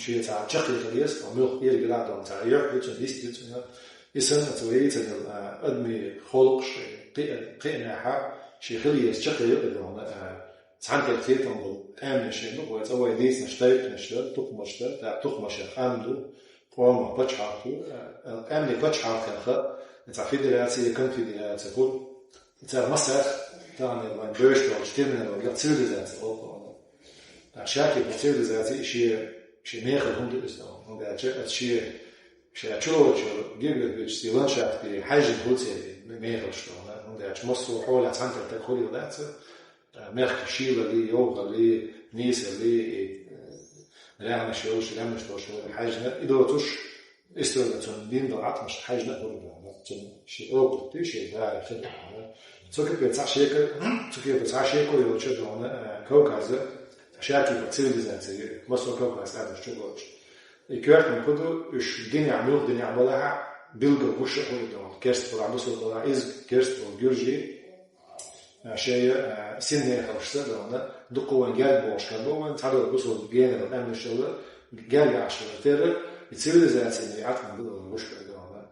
шен цхьа чаккхе хила еза, а, муьлхха кӀера гила а долу цхьа юьхь ю цунна, йист ю цунна, и санна, цо йийцина, а, адамийн халкъаш, кхи-, кхиънехьа, шен хила еза чаккхе ю, да, вана, а, Цхьаьнакхетам болу къаьмнаш ду, вай цӀа вай дийцинарш тайпанаш дара, тукхамаш дара, тӀаккха тукхамашех къам ду, къомах пачхьалкх ю, э, къаьмнийн пачхьалкхех цхьа федераци я конфедераци хуьлу. Цара массарах тахана вайн бевзаш долчу терминологехь цивилизаци олу. ТӀаккха шаьртийн цивилизаци шен, шен мехала хӀума ду иза, хӀунда аьлча аса шен, шен чулоцу географически ландшафте хьаьжжина хуьлу церан мехалаш ду, хӀунда аьлча массо а хьолехь цхьаьнакхетам хуьлийла дац, Мехкан шийлаллий, йовхаллий, нийсаллий, и, э, рехнаш йолуш, лаьмнаш долуш вайна хьаьжна, и доцуш, историна цунна дина долу Ӏаткъамашна хьаьжна а хӀума ду, цунна шен опыт ду, шен дара хир ду. Цу кепе цхьа шеко, цу кепе цхьа шеко йолчу а ду, э, Кавказа, шаьртийн цивилизаци, массо а Кавказ адамаш чу боцуш. И коьртаниг хӀун ду, уьш динехь, муьлхха динехь балахь а, билггал гуш а хӀума ду, керста балахь, бусалба балахь, иза керста болу гуьржий, Шайн, а, синмехаллашца а довна, дукха вайн герга бохуш хилла бу вайн, цхьадолу бусалба генара къаьмнашалла герга Ӏаш хилла терра, и цивилизациян и Ӏаткъам ду вайн гуш хилла довна.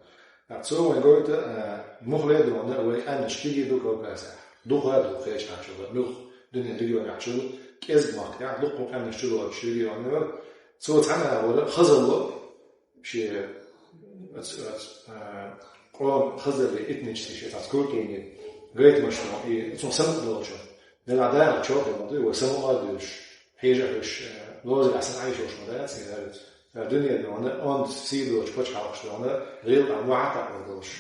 А цо вайн гойту, а, муххале а довна, вай къаьмнаш кегий ду Кавказехь. Дукха а ду кхечахьарчул, муьлхха дуьнен регионехьчул, кӀезиг махкахь, дуккха къаьмнаш чулоцуш регион вара. Цо цхьана а вара хазалла, шен оц, оц, а, къоман хазалле, этнически шен цхьацца культурни гайтамаш ду, и цунах самукъа долчу. Делахь дагӀа чохь ма дуй, вай самукъа а дуьйлуш, хьежа а хьуьш, а, лозарехь санна Ӏайшош ма дац, и аьлла. Дуьнен дуьхьа, онда сий доцучу пачхьалкхаш дуьхьа, гӀийла къам вахьа а тӀаккха долуш.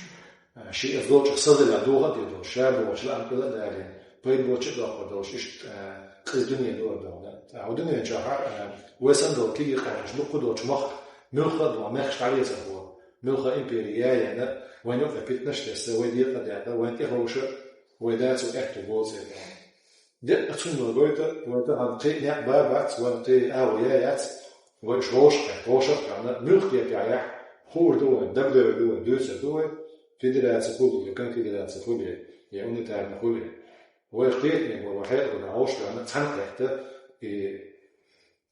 Шен иза долчух сазалла дохо а дийр долуш, ша бохучу лаам къила а далийна, пайда боцуш а доккхур долуш, иштта, а, къиза дуьне дора дуьхьа. ТӀаккха хӀокху дуьнен чохь, а, вай санна долу кегий къаьмнаш дуккха долчу махка, муьлхха а дуьхьа мехкаш дӀалецар хӀора, муьлхха а импери яйена, вайна юкъа питанаш а тесна, вай декъа а даьккха, вайна тӀеховша, вай дацо аьтту болу церан. Деккъа цунна гойту, вай тахана кхин а некъ бан бац, вайн кхин а агӀо ян яц, вай уьш вовшахкхетта, вовшах а хьаьвна, муьлхха кепехь яхь, хуур ду вайн, дагадевр ду вайн, дуьйцур ду вай, федераци хуьлий, я конфедераци хуьлий, я унитарни хуьлий. Вай кхетаме бу, вай хьекъална вовшахкхетта, цхьаьна кхетта, и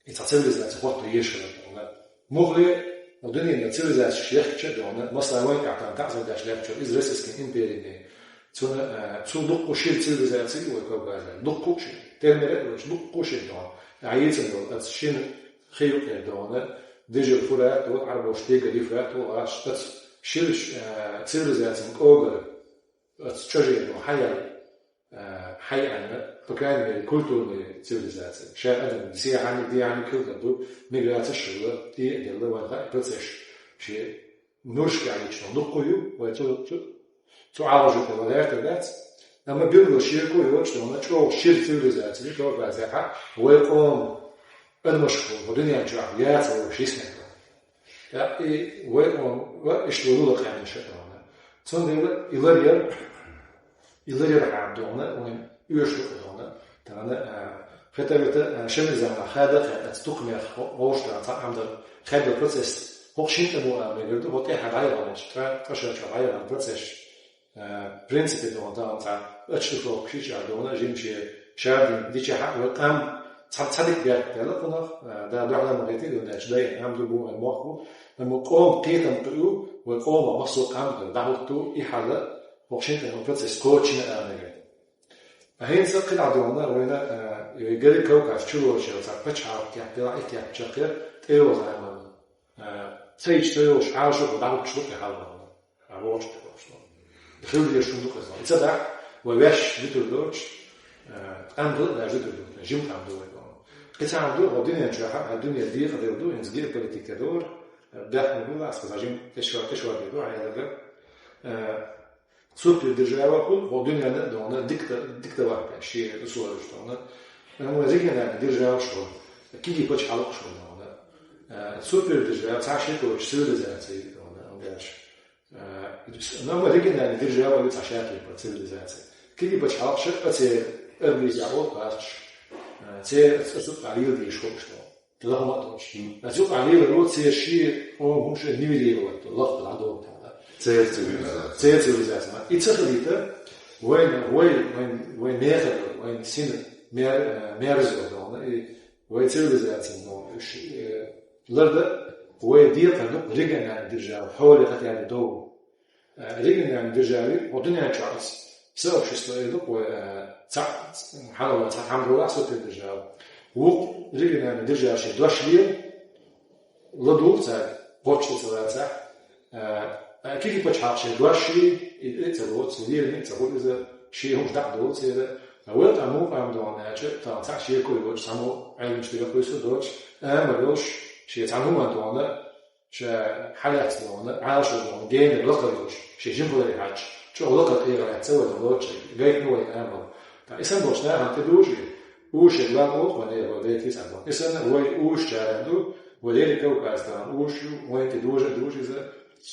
И цхьа цивилизаци хӀотто еш хилар дуьхьа. Муххале а, дуьненан цивилизацеш яхкича а дуьхьа, масала, вайн тӀехь тахана таӀзар деш лаьттачу иза Российская империяни. Цуьнан, а, цул дуккха шира цивилизаци ю вай Кавказехь. Дуккха а шира. Тера мера а доцуш, дуккха а шира дуьхьа. Ахьа йийцина йолу оцу шина хи юкъера дуьхьа. Дежира Фурат а, Ӏарбоша Тигр, Ефрат а, аш оцу шира, а, цивилизацин кӀогара, оцу чӀожера дуьхьа, хьаяьлла. А, хьайна, по крайней мере, культурная цивилизация. Ша адам сехьарниг, дехьарниг хилла ду, миграцеш а хилла, тӀе а делла, вайн хаьа процесс шен нуршкахь йитча дуккха ю, вай цу, цу, цу Ӏалашо тӀе вала гӀертар дац. Амма билггал шеко йоцуш дуьхьа, чӀогӀа шира цивилизация ю Кавказехь, вай къоман адамашкахула, хӀокху дуьнен чохь яцара вовшах йисина. ТӀаккха и вай къоман ва иштта вай лула къаьмнаш а дуьхьа. Цундела и лар яра, и лар яра хьан дуьхьа, вайн оьшуш ду дуьхьа. Тахана, а, хета-вета, а, шамил заманахь хада а хета, оцу тукхамех вовшах тахана цхьа Ӏамдан хадо процесс. ХӀокху шина тӀамо а мегар ду, хӀокху тӀаьхьа дӀаяхана, ткъа, ткъа шарчохь дӀаяхана процесс. Э, принципе, дуьхьа тахана цхьа ачтуховка шича дуьхьа, жимаче шардин дичахьа, вай къам цхьа, цхьа дика бехк делла кхунах, э, да дуьхьа ма гӀайти, дуьхьа дай, хӀама ду бу, вайн мохк бу, амма къоман кхетам кхуьу, вай къоман массо а къам дӀахӀутту, и хьала, хӀокху шина тӀе процесс кочина а мегар. А хӀинца кхидӀа дуьхьа, вайна, э, и Гарри Кавказ чулочу цхьа пачхьалкх кехь, делахь и кехь чаккхе, тӀейогӀу заман. Э, ца йича ца йолуш, Ӏалашо дӀахӀуттуш ду кхин хьалха. А вочу тӀе вочу. Хила дезаш хӀума ду кхузахь. И ца дахь, вай ваьш вуьтур доцуш, э, къам хила а даьш вуьтур доцуш, жима къам ду вай къоман. Кхин цхьа хӀума ду, хӀокху дуьнен чохь, хӀара дуьне декъадевр ду, хӀинца геополитика тӀе догӀура, э, даьхна хила, аса кхузахь жима тешвар, тешвар дийр ду, хьан яьлларг. Э, супер держава хуьлу, хӀокху дуьненна а дуьхьа, дикта-, диктовать беш, шен условиеш дуьхьа. Амма региональный державаш хуьлу, кегий пачхьалкхаш хуьлу дуьхьа. Э, супер держава, цхьа шеко йоцуш цивилизаци дуьхьа, амма дальше. Э, амма региональный держава ю цхьа шеко йоцуш цивилизаци. Кегий пачхьалкхаш а церан армица дӀакъовла кхаччалц. Э, церан а цу тӀехь лела дезаш хуьлуш дуьхьа. Лахма а долуш. Мгм. Аса юкъахь леларо церан шен оха хӀума шен нивелировать, лахка дӀадолу тахана. Церан цивилизация. Церан цивилизация. И ца хилийта, вайна, вай, вайн, вайн мехала, вайн сина мер-, э, мерзо долу, и вай цивилизация долу, уьш, э, ларда, вай декъар ду региональный держава, хьоле хатяли долу. Э, региональный держави, вот дуьнен чохь сообщество эр ду-кх вай, э, цхьаъ, хьалаван цхьа хьамдолахь супер держава. Вукху региональный держава шайн дош лела, ладугӀу цаьрга, кхоччуш ца лацахь. Э, кегий пачхьалкх шайн дош ший, и, и ца лоцу, лелийна а ца хуьлу иза, шен хӀумаш дӀа а долу церан. Вай тӀе мукъам догӀу аьлча, тахана цхьа шеко йоцуш, цхьаммо Ӏеламчу дерг а кхуьйсур доцуш, амал йолуш, шен цхьана хӀуманна догӀу, ша хьалаьцна догӀу, Ӏалашо догӀу, генара лакхара йолуш, шен жимхаларе хьаьжча, чӀогӀа лакхара кхера лаьцна вай догӀу, гайтина вай амал. ТӀаккха и санна болчу нахана тӀедужий, уьш шен лан олу вай, вай дайта йицӀа боху. И санна вай уьш чаран ду, вай Леррина Кавказ тахана уьш ю, вайна тӀедужа а дужу иза,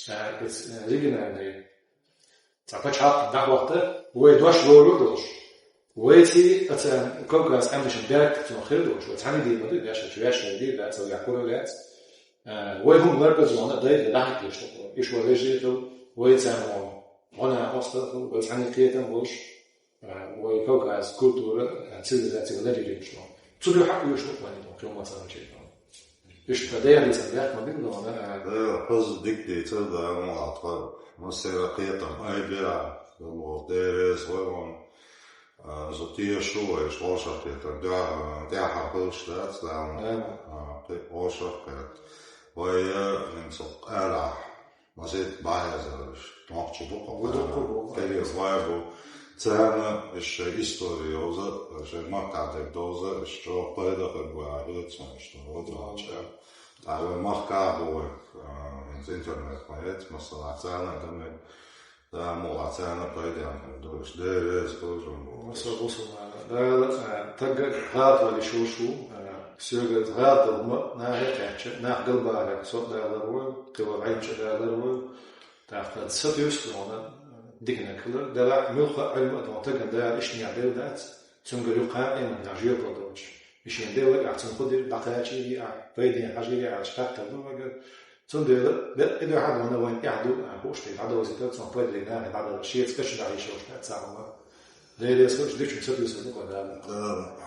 а, иза, а, региональный. Цхьа пачхьалкх дӀахӀотта, вай дош лорур долуш. Вай цӀий а царна Кавказ къаьмнашна баьрг цунах хир долуш, вай цхьаьна дийр ма ду, ваьшшачу ваьшшара дийр дац, вай яхь кура лаьцна. Э, вай хӀума ларбазонна а дайта дӀахӀитталуш ду. Иштта вай вежарий хила, вай царна гӀо-, гӀо-накъосталла хила, вай цхьаьна кхетам болуш, э, вай Кавказ культура, э, цивилизация вай ларъяр йолуш ду. Цу дуьхьа а оьшуш ду вайна, хила ма ца вачийта. Иштта дера дийцар бехк ма бина, но, э, Дела, хаза дика дийцар, да, ма лаьтта, массеран кхетам айбеа, ма деррис вай вон. А, зо тешаш ву вай, иштта вовшахкхетар, дуьхьа, тӀаьхьа хилча дац, Дала, а, кхин вовшахкхетар. Вай, а, хӀинца къарахь, масийтта бахьа езараш, нохчий бу-кх, бу-кх, бу-кх, кхерий вай бу. Царна иштта шоай истори йовза, шоай махкахь дерг довза, иштта чӀогӀа пайда хир бу аьлла хета суна, иштта вовзача. ТӀаккха вай махкахь а бу вай, а, хӀинца интернет ма яц, масала, царна а дан мег, да, муха царна а пайдехь хир ду, иштта Дела реза хуьлда. Масала, бусулба нах. Дала, а, тагга гӀалат валийта йиш йолуш ву, а, соьга гӀалат долу хӀума нахе кхаьчча, нах галбахарх со а далар ву, кхин вай Ӏилманчаш а далар ву, тӀаккха сатуьйсу хьуна диканиг хилар, делахь муьлхха а Ӏилма а долу тагана Дала иштанехь делла дац, цуьнгара юккъехь а Ӏилманехь жоьпалла доцуш. И шен делларг ахь цунна хӀун дира, дӀакхачийрий ахь, пайдехь хьажийрий ахь аьлча, хаттар ду вайгара. Цундела деккъа дуьхьа а вайна тӀехь ду, а, хууш дерг дӀадовзийтар, цунах пайда дерг нахе дӀадала, шеца кхечу дахьийша йолуш дац цхьа хӀума. Дела реза хуьлда, дикачунна сатуьйсур ду-кх Дала. Да, да.